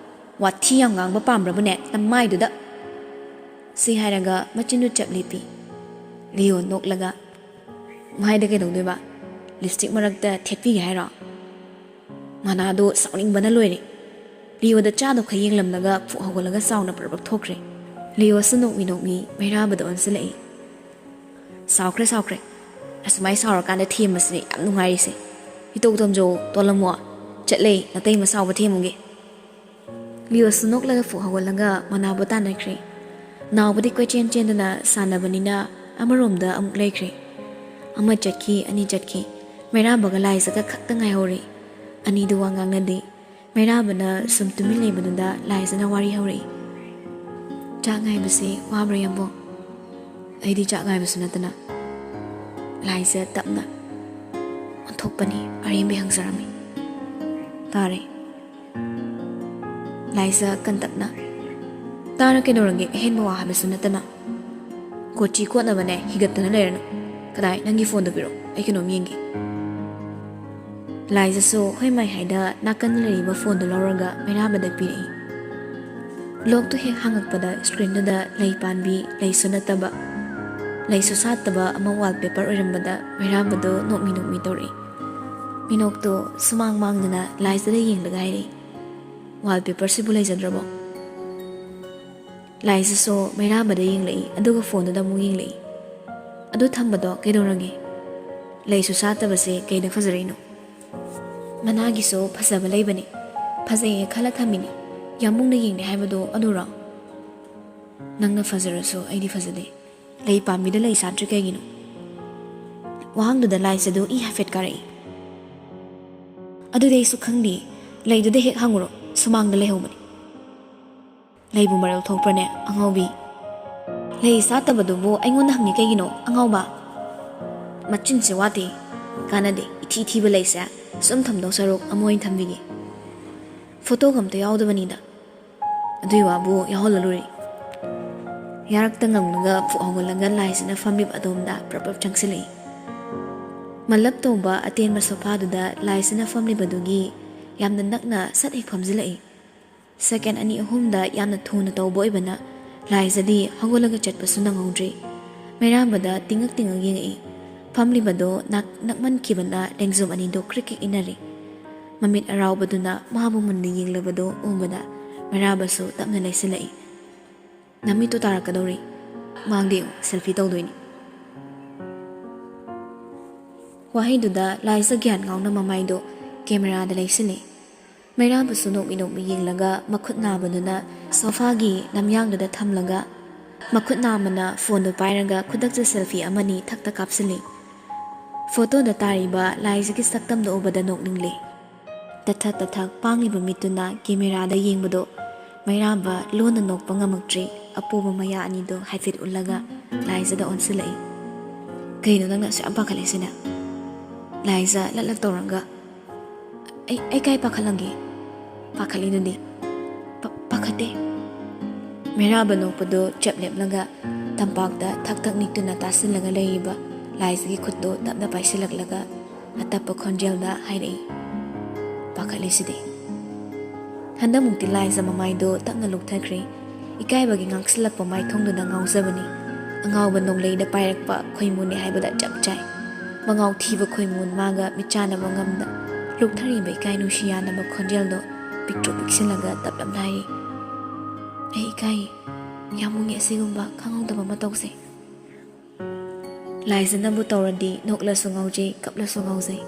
ꯋꯥꯊꯤ ꯌꯥꯝ ꯉꯥꯡꯕ ꯄꯥꯝꯕ꯭ꯔꯕꯨꯅꯦ ꯅꯃꯥꯏꯗꯨꯗ!" ꯁꯤ ꯍꯥꯏꯔꯒ ꯃꯆꯤꯟꯗꯨ ꯆꯞ ꯂꯦꯞꯄꯤ꯫ ꯂꯤꯌꯣ ꯅꯣꯛꯂꯒ, "ꯃꯥꯏꯗ ꯀꯩꯗꯧꯗꯣꯏꯕ? ꯂꯤꯞꯁꯇꯤꯛ ꯃꯔꯛꯇ ꯊꯦꯠꯄꯤꯒꯦ ꯍꯥꯏꯔꯣ?" ꯃꯅꯥꯗꯣ ꯁꯥꯎꯅꯤꯡꯕꯅ ꯂꯣꯏꯔꯦ꯫ ꯂꯤꯌꯣꯗ ꯆꯥꯗꯣ ꯈꯔ ꯌꯦꯡꯂꯝꯂꯒ ꯐꯨꯛ ꯍꯧꯒꯠꯂꯒ ꯆꯥꯎꯅ ꯄ꯭ꯔꯞ ꯄ꯭ꯔꯞ ꯊꯣꯛꯈ꯭ꯔꯦ꯫ ꯂꯤꯌꯣꯁꯨ ꯅꯣꯛꯃꯤ ꯅꯣꯛꯃꯤ ꯃꯩꯔꯥꯕꯗ ꯑꯣꯟꯁꯤꯜꯂꯛꯏ꯫ "ꯁꯥꯎꯈ꯭ꯔꯦ, ꯁꯥꯎꯈ꯭ꯔꯦ꯫ ꯑꯁꯨꯃꯥꯏ ꯁꯥꯎꯔꯀꯥꯟꯗ ꯊꯦꯝꯕꯁꯤꯅꯦ ꯌꯥꯝ ꯅꯨꯡꯉꯥꯏꯔꯤꯁꯦ꯫ ꯏꯇꯧ ꯇꯝꯖꯧ, ꯇꯣꯜꯂꯝꯃꯣ꯫ ꯆꯠꯂꯦ, ꯅꯇꯩꯃ ꯁꯥꯎꯕ ꯊꯦꯝꯃꯨꯒꯦ꯫" ꯂꯤꯌꯣꯁꯨ ꯅꯣꯛꯂꯒ ꯐꯨꯛ ꯍꯧꯒꯠꯂꯒ ꯃꯅꯥꯕꯨ ꯇꯥꯟꯅꯈ꯭ꯔꯦ꯫ ꯅꯥꯎꯕꯗꯤ ꯀꯣꯏꯆꯦꯟ ꯆꯦꯟꯗꯨꯅ ꯁꯥꯟꯅꯕꯅꯤꯅ ꯑꯃꯔꯣꯝꯗ ꯑꯃꯨꯛ ꯂꯩꯈ꯭ꯔꯦ꯫ ꯑꯃ ꯆꯠꯈꯤ, ꯑꯅꯤ ꯆꯠꯈꯤ꯫ ꯃꯩꯔꯥꯕꯒ ꯂꯥꯏꯖꯒ ꯈꯛꯇ ꯉꯥꯏꯍꯧꯔꯦ꯫ ꯑꯅꯤꯗꯨ ꯋꯥ ꯉꯥꯡꯅꯗꯦ꯫ ꯃꯩꯔꯥꯕꯅ ꯁꯨꯝ ꯇꯨꯃꯤꯟ ꯂꯩꯕꯗꯨꯗ ꯂꯥꯏꯖꯅ ꯋꯥꯔꯤ ꯍꯧꯔꯛꯏ꯫ "ꯆꯥꯛ ꯉꯥꯏꯕꯁꯤ ꯋꯥꯕ꯭ꯔꯥ, ꯌꯥꯝꯕꯣꯡ?" "ꯑꯩꯗꯤ ꯆꯥꯛ ꯉꯥꯏꯕꯁꯨ ꯅꯠꯇꯅ ꯂꯥꯏꯖ ꯇꯞꯅ ꯑꯣꯟꯊꯣꯛꯄꯅꯤ, ꯑꯔꯦꯝꯕꯤ ꯍꯪꯖꯔꯝꯃꯤ꯫" "ꯇꯥꯔꯦ꯫" ꯂꯥꯏꯖ ꯀꯟꯇꯛꯅ, "ꯇꯥꯔ ꯀꯩꯗꯧꯔꯒꯦ? ꯑꯍꯦꯟꯕ ꯋꯥ ꯍꯥꯏꯕꯁꯨ ꯅꯠꯇꯅ꯫ ꯀꯣꯆꯤ ꯀꯣꯠꯅꯕꯅꯦ ꯍꯤꯒꯠꯇꯅ ꯂꯩꯔꯅꯨ꯫ ꯀꯗꯥꯏ, ꯅꯪꯒꯤ ꯐꯣꯟꯗꯣ ꯄꯤꯔꯛꯑꯣ, ꯑꯩ ꯀꯩꯅꯣꯝ ꯌꯦꯡꯒꯦ꯫" ꯂꯥꯏꯖꯁꯨ ꯍꯣꯏ ꯃꯥꯏ ꯍꯥꯏꯗ ꯅꯥꯀꯟꯗ ꯂꯩꯔꯤꯕ ꯐꯣꯟꯗꯨ ꯂꯧꯔꯒ ꯃꯩꯔꯥꯕꯗ ꯄꯤꯔꯛꯏ꯫ ꯂꯣꯛꯇꯨ ꯍꯦꯛ ꯍꯥꯡꯉꯛꯄꯗ ꯁ꯭ꯀ꯭ꯔꯤꯟꯗꯨꯗ ꯂꯩ ꯄꯥꯟꯕꯤ, ꯂꯩꯁꯨ ꯅꯠꯇꯕ, ꯂꯩꯁꯨ ꯁꯥꯠꯇꯕ ꯑꯃ ꯋꯥꯜꯄꯦꯄꯔ ꯑꯣꯏꯔꯝꯕꯗ ꯃꯩꯔꯥꯕꯗꯨ ꯅꯣꯛꯃꯤ ꯅꯣꯛꯃꯤ ꯇꯧꯔꯛꯏ꯫ ꯃꯤꯅꯣꯛꯇꯨ ꯁꯨꯃꯥꯡ ꯃꯥꯡꯗꯅ ꯂꯥꯏꯖꯗ ꯌꯦꯡꯂꯒ ꯍꯥꯏꯔꯛꯏ, "ꯋꯥꯜꯄꯦꯄꯔꯁꯤꯕꯨ ꯂꯩꯖꯗ꯭ꯔꯕꯣ?" ꯂꯥꯏꯖꯁꯨ ꯃꯩꯔꯥꯕꯗ ꯌꯦꯡꯂꯛꯏ, ꯑꯗꯨꯒ ꯐꯣꯟꯗꯨꯗ ꯑꯃꯨꯛ ꯌꯦꯡꯂꯛꯏ꯫ "ꯑꯗꯨ ꯊꯝꯕꯗꯣ ꯀꯩꯗꯧꯔꯒꯦ? ꯂꯩꯁꯨ ꯁꯥꯠꯇꯕꯁꯦ ꯀꯩꯗ ꯐꯖꯔꯛꯏꯅꯣ?" "ꯃꯅꯥꯒꯤꯁꯨ ꯐꯖꯕ ꯂꯩꯕꯅꯤ, ꯐꯖꯩꯌꯦ ꯈꯜꯂ ꯊꯝꯃꯤꯅꯤ꯫ ꯌꯥꯝꯕꯨꯡꯅ ꯌꯦꯡꯅꯤ ꯍꯥꯏꯕꯗꯣ ꯑꯗꯨꯔꯣ?" "ꯅꯪꯅ ꯐꯖꯔꯁꯨ ꯑꯩꯗꯤ ꯐꯖꯗꯦ꯫ ꯂꯩ ꯄꯥꯝꯕꯤꯗ ꯂꯩ ꯁꯥꯠꯇ꯭ꯔꯤ ꯀꯩꯒꯤꯅꯣ?" ꯋꯥꯍꯪꯗꯨꯗ ꯂꯥꯏꯖꯗꯨ ꯏ ꯍꯥꯏꯐꯦꯠ ꯀꯥꯔꯛꯏ꯫ "ꯑꯗꯨꯗꯤ ꯑꯩꯁꯨ ꯈꯪꯗꯦ꯫ ꯂꯩꯗꯨꯗ ꯍꯦꯛ ꯍꯪꯉꯨꯔꯣ, ꯁꯨꯃꯥꯡꯗ ꯂꯩꯍꯧꯕꯅꯤ꯫" "ꯂꯩꯕꯨ ꯃꯔꯜ ꯊꯣꯛꯄ꯭ꯔꯅꯦ, ꯑꯉꯥꯎꯕꯤ? ꯂꯩ ꯁꯥꯠꯇꯕꯗꯨꯕꯨ ꯑꯩꯉꯣꯟꯗ ꯍꯪꯉꯤ ꯀꯩꯒꯤꯅꯣ, ꯑꯉꯥꯎꯕ?" "ꯃꯆꯤꯟꯁꯦ ꯋꯥꯇꯦ, ꯀꯥꯟꯅꯗꯦ꯫ ꯏꯊꯤ ꯊꯤꯕ ꯂꯩꯁꯦ ꯁꯨꯝ ꯊꯝꯗꯧ ꯁꯔꯨꯛ ꯑꯃ ꯑꯣꯏꯅ ꯊꯝꯕꯤꯒꯦ꯫ ꯐꯣꯇꯣꯒ ꯑꯝꯇ ꯌꯥꯎꯗꯕꯅꯤꯗ꯫ ꯑꯗꯨꯏ ꯋꯥꯕꯨ ꯌꯥꯎꯍꯜꯂ ꯂꯣꯏꯔꯦ꯫" ꯌꯥꯔꯛꯇ ꯉꯝꯂꯒ ꯐꯨꯛ ꯍꯧꯒꯠꯂꯒ ꯂꯥꯏꯁꯤꯅ ꯐꯝꯂꯤꯕ ꯑꯗꯣꯝꯗ ꯄ꯭ꯔꯞ ꯄ꯭ꯔꯞ ꯆꯪꯁꯤꯜꯂꯛꯏ꯫ ꯃꯜꯂꯞ ꯇꯧꯕ ꯑꯇꯦꯟꯕ ꯁꯣꯐꯥꯗꯨꯗ ꯂꯥꯏꯁꯤꯅ ꯐꯝꯂꯤꯕꯗꯨꯒꯤ ꯌꯥꯝꯅ ꯅꯛꯅ ꯁꯠ ꯍꯦꯛ ꯐꯝꯖꯤꯜꯂꯛꯏ꯫ ꯁꯦꯀꯦꯟ ꯑꯅꯤ ꯑꯍꯨꯝꯗ ꯌꯥꯝꯅ ꯊꯨꯅ ꯇꯧꯕ ꯑꯣꯏꯕꯅ ꯂꯥꯏꯖꯗꯤ ꯍꯧꯒꯠꯂꯒ ꯆꯠꯄꯁꯨ ꯅꯪꯍꯧꯗ꯭ꯔꯤ꯫ ꯃꯩꯔꯥꯕꯗ ꯇꯤꯡꯉꯛ ꯇꯤꯡꯉꯛ ꯌꯦꯡꯉꯛꯏ꯫ ꯐꯝꯂꯤꯕꯗꯣ ꯅꯛ-, ꯅꯛꯃꯟꯈꯤꯕꯅ ꯂꯦꯡꯖꯨꯝ ꯑꯅꯤꯗꯣ ꯀ꯭ꯔꯤꯛ ꯀ꯭ꯔꯤꯛ ꯏꯟꯅꯔꯤ꯫ ꯃꯃꯤꯠ ꯑꯔꯥꯎꯕꯗꯨꯅ ꯃꯥꯕꯨ ꯃꯨꯟꯅ ꯌꯦꯡꯂꯕꯗꯨ ꯎꯕꯗ ꯃꯩꯔꯥꯕꯁꯨ ꯇꯞꯅ ꯂꯩꯁꯤꯜꯂꯛꯏ꯫ "ꯅꯃꯤꯠꯇꯨ ꯇꯥꯔꯛꯀꯗꯧꯔꯤ꯫ ꯃꯥꯡꯗ ꯌꯦꯡꯉꯨ, ꯁꯦꯜꯐꯤ ꯇꯧꯗꯣꯏꯅꯤ꯫" ꯋꯥꯍꯩꯗꯨꯗ ꯂꯥꯏꯖ ꯒ꯭ꯌꯥꯟ ꯉꯥꯎꯅ ꯃꯃꯥꯏꯗꯨ ꯀꯦꯃꯦꯔꯥꯗ ꯂꯩꯁꯤꯜꯂꯤ꯫ ꯃꯩꯔꯥꯕꯁꯨ ꯅꯣꯛꯃꯤ ꯅꯣꯛꯃꯤ ꯌꯦꯡꯂꯒ ꯃꯈꯨꯠ ꯅꯥꯕꯗꯨꯅ ꯁꯣꯐꯥꯒꯤ ꯂꯝꯌꯥꯡꯗꯨꯗ ꯊꯝꯂꯒ ꯃꯈꯨꯠ ꯅꯥꯝꯃꯅ ꯐꯣꯟꯗꯨ ꯄꯥꯏꯔꯒ ꯈꯨꯗꯛꯇ ꯁꯦꯜꯐꯤ ꯑꯃꯅꯤ ꯊꯛꯇ ꯀꯥꯞꯁꯤꯜꯂꯤ꯫ ꯐꯣꯇꯣꯗ ꯇꯥꯔꯤꯕ ꯂꯥꯏꯖꯒꯤ ꯁꯛꯇꯝꯗꯨ ꯎꯕꯗ ꯅꯣꯛꯅꯤꯡꯂꯦ꯫ ꯇꯊꯛ ꯇꯊꯛ ꯄꯥꯡꯂꯤꯕ ꯃꯤꯠꯇꯨꯅ ꯀꯦꯃꯦꯔꯥꯗ ꯌꯦꯡꯕꯗꯨ ꯃꯩꯔꯥꯕ ꯂꯣꯟꯅ ꯅꯣꯛꯄ ꯉꯝꯃꯛꯇ꯭ꯔꯤ꯫ ꯑꯄꯣꯕ ꯃꯌꯥ ꯑꯅꯤꯗꯨ ꯍꯥꯏꯐꯦꯠ ꯎꯠꯂꯒ ꯂꯥꯏꯖꯗ ꯑꯣꯟꯁꯤꯜꯂꯛꯏ꯫ "ꯀꯩꯅꯣ ꯅꯪꯅ ꯑꯁꯨꯛ ꯌꯥꯝ ꯄꯥꯈꯠꯂꯤꯁꯤꯅ?" ꯂꯥꯏꯖ ꯂꯠ ꯂꯠ ꯇꯧꯔꯒ, "ꯑꯩ, ꯑꯩ ꯀꯥꯏ ꯄꯥꯈꯠꯂꯝꯒꯦ? ꯄꯥꯈꯠꯂꯤꯗꯨꯗꯤ꯫" "ꯄꯥ-, ꯄꯥꯈꯠꯇꯦ꯫" ꯃꯩꯔꯥꯕ ꯅꯣꯛꯄꯗꯨ ꯆꯞ ꯂꯦꯞꯂꯒ ꯇꯝꯄꯥꯛꯇ ꯊꯛ ꯊꯛ ꯅꯤꯛꯇꯨꯅ ꯇꯥꯁꯤꯜꯂꯒ ꯂꯩꯔꯤꯕ ꯂꯥꯏꯖꯒꯤ ꯈꯨꯠꯇꯨ ꯇꯞꯅ ꯄꯥꯏꯁꯤꯜꯂꯛꯂꯒ ꯑꯇꯞꯄ ꯈꯣꯟꯖꯦꯜꯗ ꯍꯥꯏꯔꯛꯏ꯫ ꯄꯥꯈꯠꯂꯤꯁꯤꯗꯤ꯫ ꯍꯟꯗꯛꯃꯨꯛꯇꯤ ꯂꯥꯏꯖ ꯃꯃꯥꯏꯗꯣ ꯇꯞꯅ ꯂꯨꯛꯊꯈ꯭ꯔꯦ꯫ ꯏꯀꯥꯏꯕꯒꯤ ꯉꯥꯡꯁꯤꯜꯂꯛꯄ ꯃꯥꯏꯊꯣꯡꯗꯨꯅ ꯉꯥꯎꯖꯕꯅꯤ꯫ ꯑꯉꯥꯎꯕ ꯅꯣꯡꯂꯩꯗ ꯄꯥꯏꯔꯛꯄ ꯈꯣꯏꯃꯨꯅꯦ ꯍꯥꯏꯕꯗ ꯆꯞ ꯆꯥꯏ꯫ ꯃꯉꯥꯎ ꯊꯤꯕ ꯈꯣꯏꯃꯨ ꯃꯥꯒ ꯃꯤꯠꯆꯥꯟꯅꯕ ꯉꯝꯗ ꯂꯨꯛꯊꯔꯤꯕ ꯏꯀꯥꯏ ꯅꯨꯡꯁꯤ ꯌꯥꯅꯕ ꯈꯣꯟꯖꯦꯜꯗꯣ ꯄꯤꯛꯇ꯭ꯔꯨ ꯄꯤꯛꯁꯤꯜꯂꯒ ꯇꯞꯂꯞꯅ ꯍꯥꯏꯔꯤ, "ꯑꯩ ꯏꯀꯥꯏꯌꯦ꯫ ꯌꯥꯝ ꯃꯨꯡꯉꯦ ꯑꯁꯤꯒꯨꯝꯕ ꯈꯪꯍꯧꯗꯕ ꯑꯃ ꯇꯧꯁꯦ꯫" ꯂꯥꯏꯖꯅꯕꯨ ꯇꯧꯔꯗꯤ ꯅꯣꯛꯂꯁꯨ ꯉꯥꯎꯖꯩ, ꯀꯞꯂꯁꯨ ꯉꯥꯎꯖꯩ꯫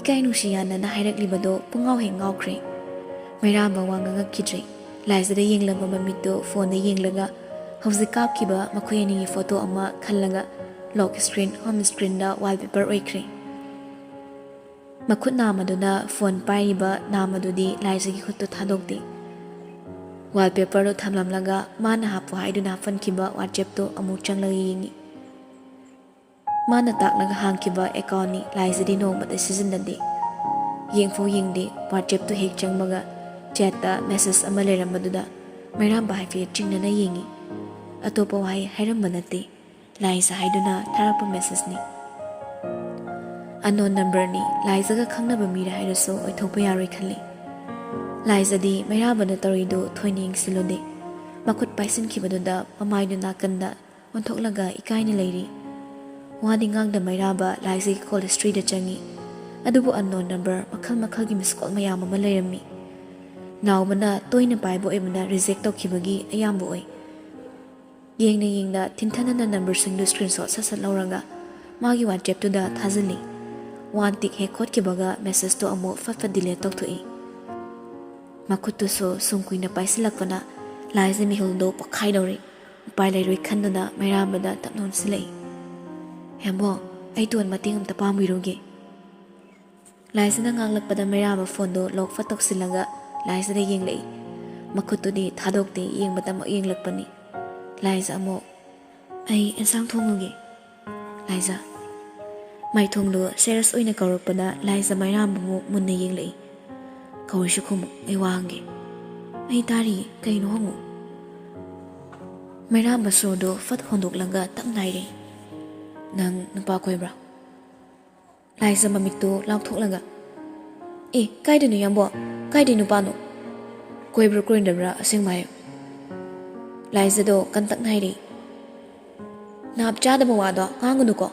ꯏꯀꯥꯏ ꯅꯨꯡꯁꯤ ꯌꯥꯅꯅ ꯍꯥꯏꯔꯛꯂꯤꯕꯗꯣ ꯄꯨꯡꯉꯥꯎ ꯍꯦꯛ ꯉꯥꯎꯈ꯭ꯔꯦ꯫ ꯃꯩꯔꯥꯝꯕ ꯋꯥ ꯉꯥꯡꯉꯛꯈꯤꯗ꯭ꯔꯦ꯫ ꯂꯥꯏꯖꯗ ꯌꯦꯡꯂꯝꯕ ꯃꯃꯤꯠꯇꯨ ꯐꯣꯟꯗ ꯌꯦꯡꯂꯒ ꯍꯧꯖꯤꯛ ꯀꯥꯞꯈꯤꯕ ꯃꯈꯣꯏ ꯑꯅꯤꯒꯤ ꯐꯣꯇꯣ ꯑꯃ ꯈꯜꯂꯒ ꯂꯣꯛ ꯁ꯭ꯀ꯭ꯔꯤꯟ, ꯍꯣꯝ ꯁ꯭ꯀ꯭ꯔꯤꯟꯗ ꯋꯥꯜꯄꯦꯄꯔ ꯑꯣꯏꯈ꯭ꯔꯦ꯫ ꯃꯈꯨꯠ ꯅꯥꯝꯃꯗꯨꯅ ꯐꯣꯟ ꯄꯥꯏꯔꯤꯕ ꯅꯥꯝꯃꯗꯨꯗꯤ ꯂꯥꯏꯖꯒꯤ ꯈꯨꯠꯇꯨ ꯊꯥꯗꯣꯛꯇꯦ꯫ ꯋꯥꯜꯄꯦꯄꯔꯗꯨ ꯊꯝꯂꯝꯂꯒ ꯃꯥꯅ ꯍꯥꯞꯄꯨ ꯍꯥꯏꯗꯨꯅ ꯍꯥꯞꯐꯟꯈꯤꯕ ꯋꯥꯆꯦꯞꯇꯨ ꯑꯃꯨꯛ ꯆꯪꯂꯒ ꯌꯦꯡꯉꯤ꯫ ꯃꯥꯅ ꯇꯥꯛꯂꯒ ꯍꯥꯡꯈꯤꯕ ꯑꯦꯀꯥꯎꯟꯅꯤ꯫ ꯂꯥꯏꯖꯗꯤ ꯅꯣꯡꯃꯇ ꯁꯤꯖꯤꯟꯅꯗꯦ꯫ ꯌꯦꯡꯐꯥꯎ ꯌꯦꯡꯗꯦ꯫ ꯋꯥꯆꯦꯞꯇꯨ ꯍꯦꯛ ꯆꯪꯕꯒ ꯆꯦꯠꯇ ꯃꯦꯁꯦꯖ ꯑꯃ ꯂꯩꯔꯝꯕꯗꯨꯗ ꯃꯩꯔꯥꯝꯕ ꯍꯥꯏꯐꯦꯠ ꯆꯤꯡꯅꯅ ꯌꯦꯡꯉꯤ꯫ ꯑꯇꯣꯞꯄ ꯋꯥꯍꯩ ꯍꯥꯏꯔꯝꯕ ꯅꯠꯇꯦ꯫ ꯂꯥꯏꯖ ꯍꯥꯏꯗꯨꯅ ꯊꯥꯔꯛꯄ ꯃꯦꯁꯦꯖꯅꯤ꯫ ꯑꯟꯅꯣꯟ ꯅꯝꯕꯔꯅꯤ꯫ ꯂꯥꯏꯖꯒ ꯈꯪꯅꯕ ꯃꯤꯔ ꯍꯥꯏꯔꯁꯨ ꯑꯣꯏꯊꯣꯛꯄ ꯌꯥꯔꯣꯏ ꯈꯜꯂꯤ꯫ ꯂꯥꯏꯖꯗꯤ ꯃꯩꯔꯥꯝꯕꯅ ꯇꯧꯔꯤꯗꯨ ꯊꯣꯏꯅ ꯌꯦꯡꯁꯤꯜꯂꯨꯗꯦ꯫ ꯃꯈꯨꯠ ꯄꯥꯏꯁꯤꯟꯈꯤꯕꯗꯨꯗ ꯃꯃꯥꯏꯗꯨ ꯅꯥꯀꯟꯗ ꯑꯣꯟꯊꯣꯛꯂꯒ ꯏꯀꯥꯏꯅ ꯂꯩꯔꯤ꯫ ꯋꯥꯗꯤ ꯉꯥꯡꯗ ꯃꯩꯔꯥꯝꯕ ꯂꯥꯏꯖꯒꯤ ꯀꯣꯜ ꯍꯤꯁꯇ꯭ꯔꯤꯗ ꯆꯪꯉꯤ꯫ ꯑꯗꯨꯕꯨ ꯑꯟꯅꯣꯟ ꯅꯝꯕꯔ ꯃꯈꯜ ꯃꯈꯜꯒꯤ ꯃꯤꯁ ꯀꯣꯜ ꯃꯌꯥꯝ ꯑꯃ ꯂꯩꯔꯝꯃꯤ꯫ ꯅꯥꯎꯕꯅ ꯇꯣꯏꯅ ꯄꯥꯏꯕ ꯑꯣꯏꯕꯅ ꯔꯤꯖꯦꯛ ꯇꯧꯈꯤꯕꯒꯤ ꯑꯌꯥꯝꯕ ꯑꯣꯏ꯫ ꯌꯦꯡꯅ ꯌꯦꯡꯅ ꯊꯤꯟꯊꯅꯅ ꯅꯝꯕꯔꯁꯤꯡꯗꯨ ꯁ꯭ꯀ꯭ꯔꯤꯟꯁꯣꯠ ꯁꯠ ꯁꯠ ꯂꯧꯔꯒ ꯃꯥꯒꯤ ꯋꯥꯆꯦꯞꯇꯨꯗ ꯊꯥꯖꯤꯜꯂꯤ꯫ ꯋꯥꯟ ꯇꯤꯛ ꯍꯦꯛ ꯈꯣꯠꯈꯤꯕꯒ ꯃꯦꯁꯦꯖꯇꯣ ꯑꯃꯨꯛ ꯐꯠ ꯐꯠ ꯗꯤꯂꯦꯠ ꯇꯧꯊꯣꯛꯏ꯫ ꯃꯈꯨꯠꯇꯨꯁꯨ ꯁꯨꯝ ꯀꯨꯏꯅ ꯄꯥꯏꯁꯤꯜꯂꯛꯄꯅ ꯂꯥꯏꯖ ꯃꯤꯍꯨꯜꯗꯣ ꯄꯣꯛꯈꯥꯏꯗꯧꯔꯦ꯫ ꯎꯄꯥꯏ ꯂꯩꯔꯣꯏ ꯈꯟꯗꯨꯅ ꯃꯩꯔꯥꯝꯕꯗ ꯇꯞꯅ ꯑꯣꯟꯁꯤꯜꯂꯛꯏ꯫ "ꯍꯦꯝꯕꯣ, ꯑꯩ ꯇꯣꯟ ꯃꯇꯦꯡ ꯑꯝꯇ ꯄꯥꯡꯕꯤꯔꯨꯒꯦ꯫" ꯂꯥꯏꯖꯅ ꯉꯥꯡꯂꯛꯄꯗ ꯃꯩꯔꯥꯝꯕ ꯐꯣꯟꯗꯨ ꯂꯣꯛ ꯐꯠ ꯇꯧꯁꯤꯜꯂꯒ ꯂꯥꯏꯖꯗ ꯌꯦꯡꯂꯛꯏ꯫ ꯃꯈꯨꯠꯇꯨꯗꯤ ꯊꯥꯗꯣꯛꯇꯦ, ꯌꯦꯡꯕꯇꯃꯛ ꯌꯦꯡꯂꯛꯄꯅꯤ꯫ ꯂꯥꯏꯖ ꯑꯃꯨꯛ, "ꯑꯩ ꯑꯦꯟꯁꯥꯡ ꯊꯣꯡꯉꯨꯒꯦ, ꯂꯥꯏꯖ꯫" ꯃꯥꯏꯊꯣꯡꯗꯨ ꯁꯦꯔꯁ ꯑꯣꯏꯅ ꯀꯧꯔꯛꯄꯗ ꯂꯥꯏꯖ ꯃꯩꯔꯥꯝꯕꯕꯨ ꯃꯨꯟꯅ ꯌꯦꯡꯂꯛꯏ꯫ "ꯀꯧꯔꯤꯁꯤ ꯈꯨꯝꯃꯨ, ꯑꯩ ꯋꯥ ꯍꯪꯒꯦ꯫" "ꯑꯩ ꯇꯥꯔꯤꯌꯦ, ꯀꯩꯅꯣ ꯍꯪꯉꯨ꯫" ꯃꯩꯔꯥꯝꯕ ꯁꯣꯔꯗꯨ ꯐꯠ ꯍꯣꯟꯗꯣꯛꯂꯒ ꯇꯞꯅ ꯍꯥꯏꯔꯛꯏ, "ꯅꯪ ꯅꯨꯄꯥ ꯀꯣꯏꯕ꯭ꯔꯥ?" ꯂꯥꯏꯖ ꯃꯃꯤꯠꯇꯨ ꯂꯥꯎꯊꯣꯛꯂꯒ, "ꯑꯦ, ꯀꯥꯏꯗꯅꯣ ꯏꯌꯥꯝꯕꯣ? ꯀꯥꯏꯗꯩ ꯅꯨꯄꯥꯅꯣ? ꯀꯣꯏꯕ꯭ꯔꯥ ꯀꯣꯏꯅꯗꯕ꯭ꯔꯥ ꯑꯁꯦꯡꯕ ꯍꯥꯏꯌꯨ?" ꯂꯥꯏꯖꯗꯣ ꯀꯟꯇꯛꯅ ꯍꯥꯏꯔꯛꯏ, "ꯅꯥꯞ ꯆꯥꯗꯕ ꯋꯥꯗꯣ ꯉꯥꯡꯒꯅꯨꯀꯣ꯫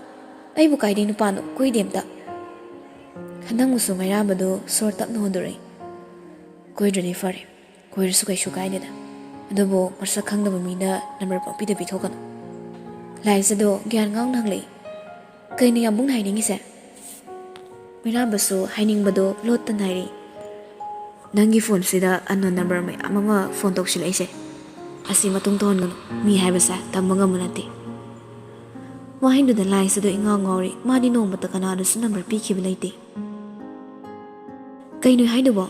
ꯑꯩꯕꯨ ꯀꯥꯏꯗꯩ ꯅꯨꯄꯥꯅꯣ? ꯀꯣꯏꯗꯦ ꯑꯝꯇ꯫" ꯍꯟꯗꯛꯃꯨꯛꯁꯨ ꯃꯩꯔꯥꯕꯗꯨ ꯁꯣꯔ ꯇꯞꯅ ꯍꯣꯟꯗꯣꯔꯛꯏ꯫ "ꯀꯣꯏꯗ꯭ꯔꯗꯤ ꯐꯔꯦ꯫ ꯀꯣꯏꯔꯁꯨ ꯀꯩꯁꯨ ꯀꯥꯏꯗꯦꯗ꯫ ꯑꯗꯨꯕꯨ ꯃꯁꯛ ꯈꯪꯗꯕ ꯃꯤꯗ ꯅꯝꯕꯔ ꯄꯪꯄꯤꯗ ꯄꯤꯊꯣꯛꯀꯅꯨ꯫" ꯂꯥꯏꯖꯗꯣ ꯒ꯭ꯌꯥꯟ ꯉꯥꯎꯅ ꯍꯪꯂꯛꯏ꯫ "ꯀꯩꯅꯣ ꯌꯥꯝꯕꯨꯡꯅ ꯍꯥꯏꯅꯤꯡꯉꯤꯁꯦ?" ꯃꯩꯔꯥꯕꯁꯨ ꯍꯥꯏꯅꯤꯡꯕꯗꯣ ꯂꯣꯠꯇꯅ ꯍꯥꯏꯔꯤ, "ꯅꯪꯒꯤ ꯐꯣꯟꯁꯤꯗ unknown number ꯃꯌꯥꯝ ꯑꯃ ꯐꯣꯟ ꯇꯧꯁꯤꯜꯂꯛꯏꯁꯦ, ꯑꯁꯤ ꯃꯇꯨꯡ ꯇꯧꯍꯟꯒꯅꯨ꯫ ꯃꯤ ꯍꯥꯏꯕꯁꯦ ꯇꯝꯕ ꯉꯝꯕ ꯅꯠꯇꯦ꯫" ꯋꯥꯍꯩꯗꯨꯗ ꯂꯥꯏꯖꯗꯣ ꯏꯉꯥꯎ ꯉꯥꯎꯔꯤ꯫ ꯃꯥꯗꯤ ꯅꯣꯡꯃꯇ ꯀꯅꯥꯗꯁꯨ ꯅꯝꯕꯔ ꯄꯤꯈꯤꯕ ꯂꯩꯇꯦ꯫ "ꯀꯩꯅꯣ ꯍꯥꯏꯗꯨꯕꯣ?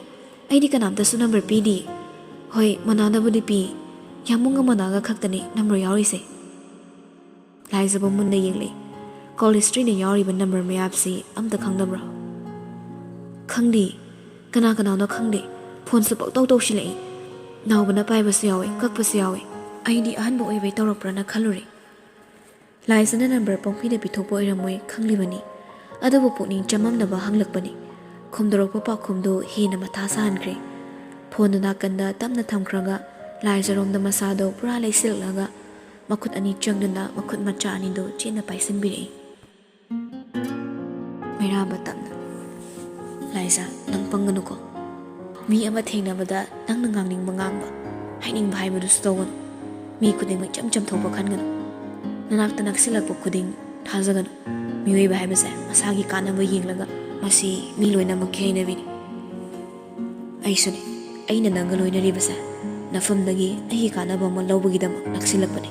ꯑꯩꯗꯤ ꯀꯅꯥꯝꯇꯁꯨ ꯅꯝꯕꯔ ꯄꯤꯗꯦ꯫" "ꯍꯣꯏ, ꯃꯅꯥꯗꯕꯨꯗꯤ ꯄꯤ꯫ ꯌꯥꯝꯕꯨꯡꯒ ꯃꯅꯥꯒ ꯈꯛꯇꯅꯤ ꯅꯝꯕꯔ ꯌꯥꯎꯔꯤꯁꯦ꯫" ꯂꯥꯏꯖꯕ ꯃꯨꯟꯅ ꯌꯦꯡꯂꯤ꯫ ꯀꯣꯜ ꯍꯤꯁꯇ꯭ꯔꯤꯗ ꯌꯥꯎꯔꯤꯕ ꯅꯝꯕꯔ ꯃꯌꯥꯝꯁꯤ ꯑꯝꯇ ꯈꯪꯗꯕ꯭ꯔꯣ? "ꯈꯪꯗꯦ꯫ ꯀꯅꯥ ꯀꯅꯥꯅꯣ ꯈꯪꯗꯦ꯫ ꯐꯣꯟꯁꯨ ꯄꯪꯇꯧ ꯇꯧꯁꯤꯜꯂꯛꯏ꯫ ꯅꯥꯎꯕꯅ ꯄꯥꯏꯕꯁꯨ ꯌꯥꯎꯏ, ꯀꯛꯄꯁꯨ ꯌꯥꯎꯏ꯫ ꯑꯩꯗꯤ ꯑꯍꯟꯕ ꯑꯣꯏꯕꯩ ꯇꯧꯔꯛꯄ꯭ꯔꯥꯅ ꯈꯜꯂꯨꯔꯦ꯫" ꯂꯥꯏꯖꯅ ꯅꯝꯕꯔ ꯄꯪꯄꯤꯗ ꯄꯤꯊꯣꯛꯄ ꯑꯣꯏꯔꯝꯃꯣꯏ ꯈꯪꯂꯤꯕꯅꯤ꯫ ꯑꯗꯨꯕꯨ ꯄꯨꯛꯅꯤꯡ ꯆꯃꯝꯅꯕ ꯍꯪꯂꯛꯄꯅꯤ꯫ ꯈꯨꯝꯗꯣꯔꯛꯄ ꯄꯥꯎꯈꯨꯝꯗꯨ ꯍꯦꯟꯅ ꯃꯊꯥ ꯁꯥꯍꯟꯈ꯭ꯔꯦ꯫ ꯐꯣꯟꯗꯨ ꯅꯥꯀꯟꯗ ꯇꯞꯅ ꯊꯝꯈ꯭ꯔꯒ ꯂꯥꯏꯖꯔꯣꯝꯗ ꯃꯁꯥꯗꯣ ꯄꯨꯔꯥ ꯂꯩꯁꯤꯜꯂꯛꯂꯒ ꯃꯈꯨꯠ ꯑꯅꯤ ꯆꯪꯗꯨꯅ ꯃꯈꯨꯠ ꯃꯆꯥ ꯑꯅꯤꯗꯨ ꯆꯦꯠꯅ ꯄꯥꯏꯁꯤꯟꯕꯤꯔꯛꯏ꯫ ꯃꯩꯔꯥꯕ ꯇꯞꯅ, "ꯂꯥꯏꯖꯥ, ꯅꯪ ꯄꯪꯒꯅꯨꯀꯣ꯫ ꯃꯤ ꯑꯃ ꯊꯦꯡꯅꯕꯗ ꯅꯪꯅ ꯉꯥꯡꯅꯤꯡꯕ ꯉꯥꯡꯕ, ꯍꯥꯏꯅꯤꯡꯕ ꯍꯥꯏꯕꯗꯨꯁꯨ ꯇꯧꯒꯅꯨ꯫ ꯃꯤ ꯈꯨꯗꯤꯡꯃꯛ ꯏꯆꯝ ꯆꯝꯊꯣꯛꯄ ꯈꯟꯒꯅꯨ꯫ ꯅꯅꯥꯛꯇ ꯅꯛꯁꯤꯜꯂꯛꯄ ꯈꯨꯗꯤꯡ ꯊꯥꯖꯒꯅꯨ꯫ ꯃꯤꯑꯣꯏꯕ ꯍꯥꯏꯕꯁꯦ ꯃꯁꯥꯒꯤ ꯀꯥꯟꯅꯕ ꯌꯦꯡꯂꯒ, ꯃꯁꯤ ꯃꯤ ꯂꯣꯏꯅꯃꯛꯀꯤ ꯍꯩꯅꯕꯤꯅꯤ꯫" "ꯑꯩꯁꯨꯅꯤ꯫ ꯑꯩꯅ ꯅꯪꯒ ꯂꯣꯏꯅꯔꯤꯕꯁꯦ ꯅꯐꯝꯗꯒꯤ ꯑꯩꯒꯤ ꯀꯥꯟꯅꯕ ꯑꯃ ꯂꯧꯕꯒꯤꯗꯃꯛ ꯅꯛꯁꯤꯜꯂꯛꯄꯅꯤ꯫"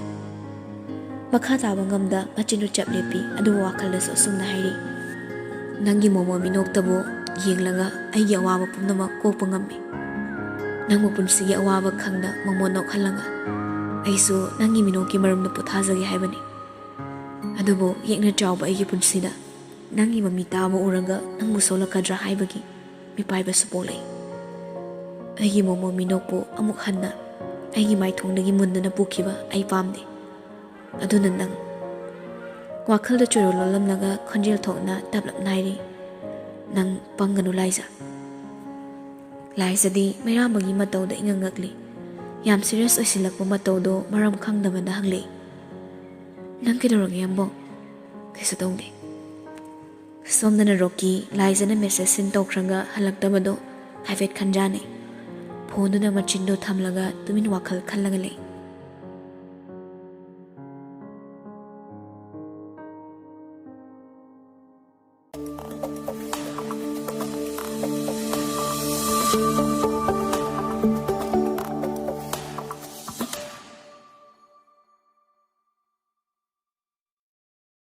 ꯃꯈꯥ ꯇꯥꯕ ꯉꯝꯗ ꯃꯆꯤꯟꯗꯨ ꯆꯞ ꯂꯦꯞꯄꯤ, ꯑꯗꯨꯕꯨ ꯋꯥꯈꯜꯗꯁꯨ ꯑꯁꯨꯝꯅ ꯍꯥꯏꯔꯤ, "ꯅꯪꯒꯤ ꯃꯣꯃꯣꯟ ꯃꯤꯅꯣꯛꯇꯕꯨ ꯌꯦꯡꯂꯒ ꯑꯩꯒꯤ ꯑꯋꯥꯕ ꯄꯨꯝꯅꯃꯛ ꯀꯣꯛꯄ ꯉꯝꯃꯤ꯫ ꯅꯪꯕꯨ ꯄꯨꯟꯁꯤꯒꯤ ꯑꯋꯥꯕ ꯈꯪꯅ ꯃꯣꯃꯣꯟ ꯅꯣꯛꯍꯜꯂꯒ ꯑꯩꯁꯨ ꯅꯪꯒꯤ ꯃꯤꯅꯣꯛꯀꯤ ꯃꯔꯨꯝꯗ ꯄꯣꯊꯥꯖꯒꯦ ꯍꯥꯏꯕꯅꯤ꯫ ꯑꯗꯨꯕꯨ ꯌꯦꯛꯅ ꯆꯥꯎꯕ ꯑꯩꯒꯤ ꯄꯨꯟꯁꯤꯗ ꯅꯪꯒꯤ ꯃꯃꯤꯠ ꯇꯥꯕ ꯎꯔꯒ ꯅꯪꯕꯨ ꯁꯣꯛꯂꯛꯀꯗ꯭ꯔꯥ ꯍꯥꯏꯕꯒꯤ ꯃꯤꯄꯥꯏꯕꯁꯨ ꯄꯣꯛꯂꯛꯏ꯫ ꯑꯩꯒꯤ ꯃꯣꯃꯣꯟ ꯃꯤꯅꯣꯛꯄꯨ ꯑꯃꯨꯛ ꯍꯟꯅ ꯑꯩꯒꯤ ꯃꯥꯏꯊꯣꯡꯗꯒꯤ ꯃꯨꯟꯗꯨꯅ ꯄꯨꯈꯤꯕ ꯑꯩ ꯄꯥꯝꯗꯦ꯫ ꯑꯗꯨꯅ ꯅꯪ, ꯋꯥꯈꯜꯗ ꯆꯣꯏꯔꯣꯜ ꯂꯣꯜꯂꯝꯂꯒ ꯈꯣꯟꯖꯦꯜ ꯊꯣꯛꯅ ꯇꯞꯂꯞꯅ ꯍꯥꯏꯔꯤ, "ꯅꯪ ꯄꯪꯒꯅꯨ ꯂꯥꯏꯖ꯫" ꯂꯥꯏꯖꯗꯤ ꯃꯩꯔꯥꯝꯕꯒꯤ ꯃꯇꯧꯗ ꯏꯉꯛ ꯉꯛꯂꯤ꯫ ꯌꯥꯝ ꯁꯤꯔꯤꯌꯁ ꯑꯣꯏꯁꯤꯜꯂꯛꯄ ꯃꯇꯧꯗꯣ ꯃꯔꯝ ꯈꯪꯗꯕꯅ ꯍꯪꯂꯛꯏ, "ꯅꯪ ꯀꯩꯗꯧꯔꯒꯦ ꯌꯥꯝꯕꯣ?" "ꯀꯩꯁꯨ ꯇꯧꯗꯦ꯫" ꯁꯣꯝꯗꯅ ꯔꯣꯀꯤ ꯂꯥꯏꯖꯅ ꯃꯦꯁꯦꯖ ꯁꯤꯟ ꯇꯧꯈ꯭ꯔꯒ ꯍꯜꯂꯛꯇꯕꯗꯣ ꯍꯥꯏꯐꯦꯠ ꯈꯟꯖꯥꯅꯩ꯫ ꯐꯣꯟꯗꯨꯅ ꯃꯆꯤꯟꯗꯣ ꯊꯝꯂꯒ ꯇꯨꯃꯤꯟ ꯋꯥꯈꯜ ꯈꯜꯂꯒ ꯂꯩ꯫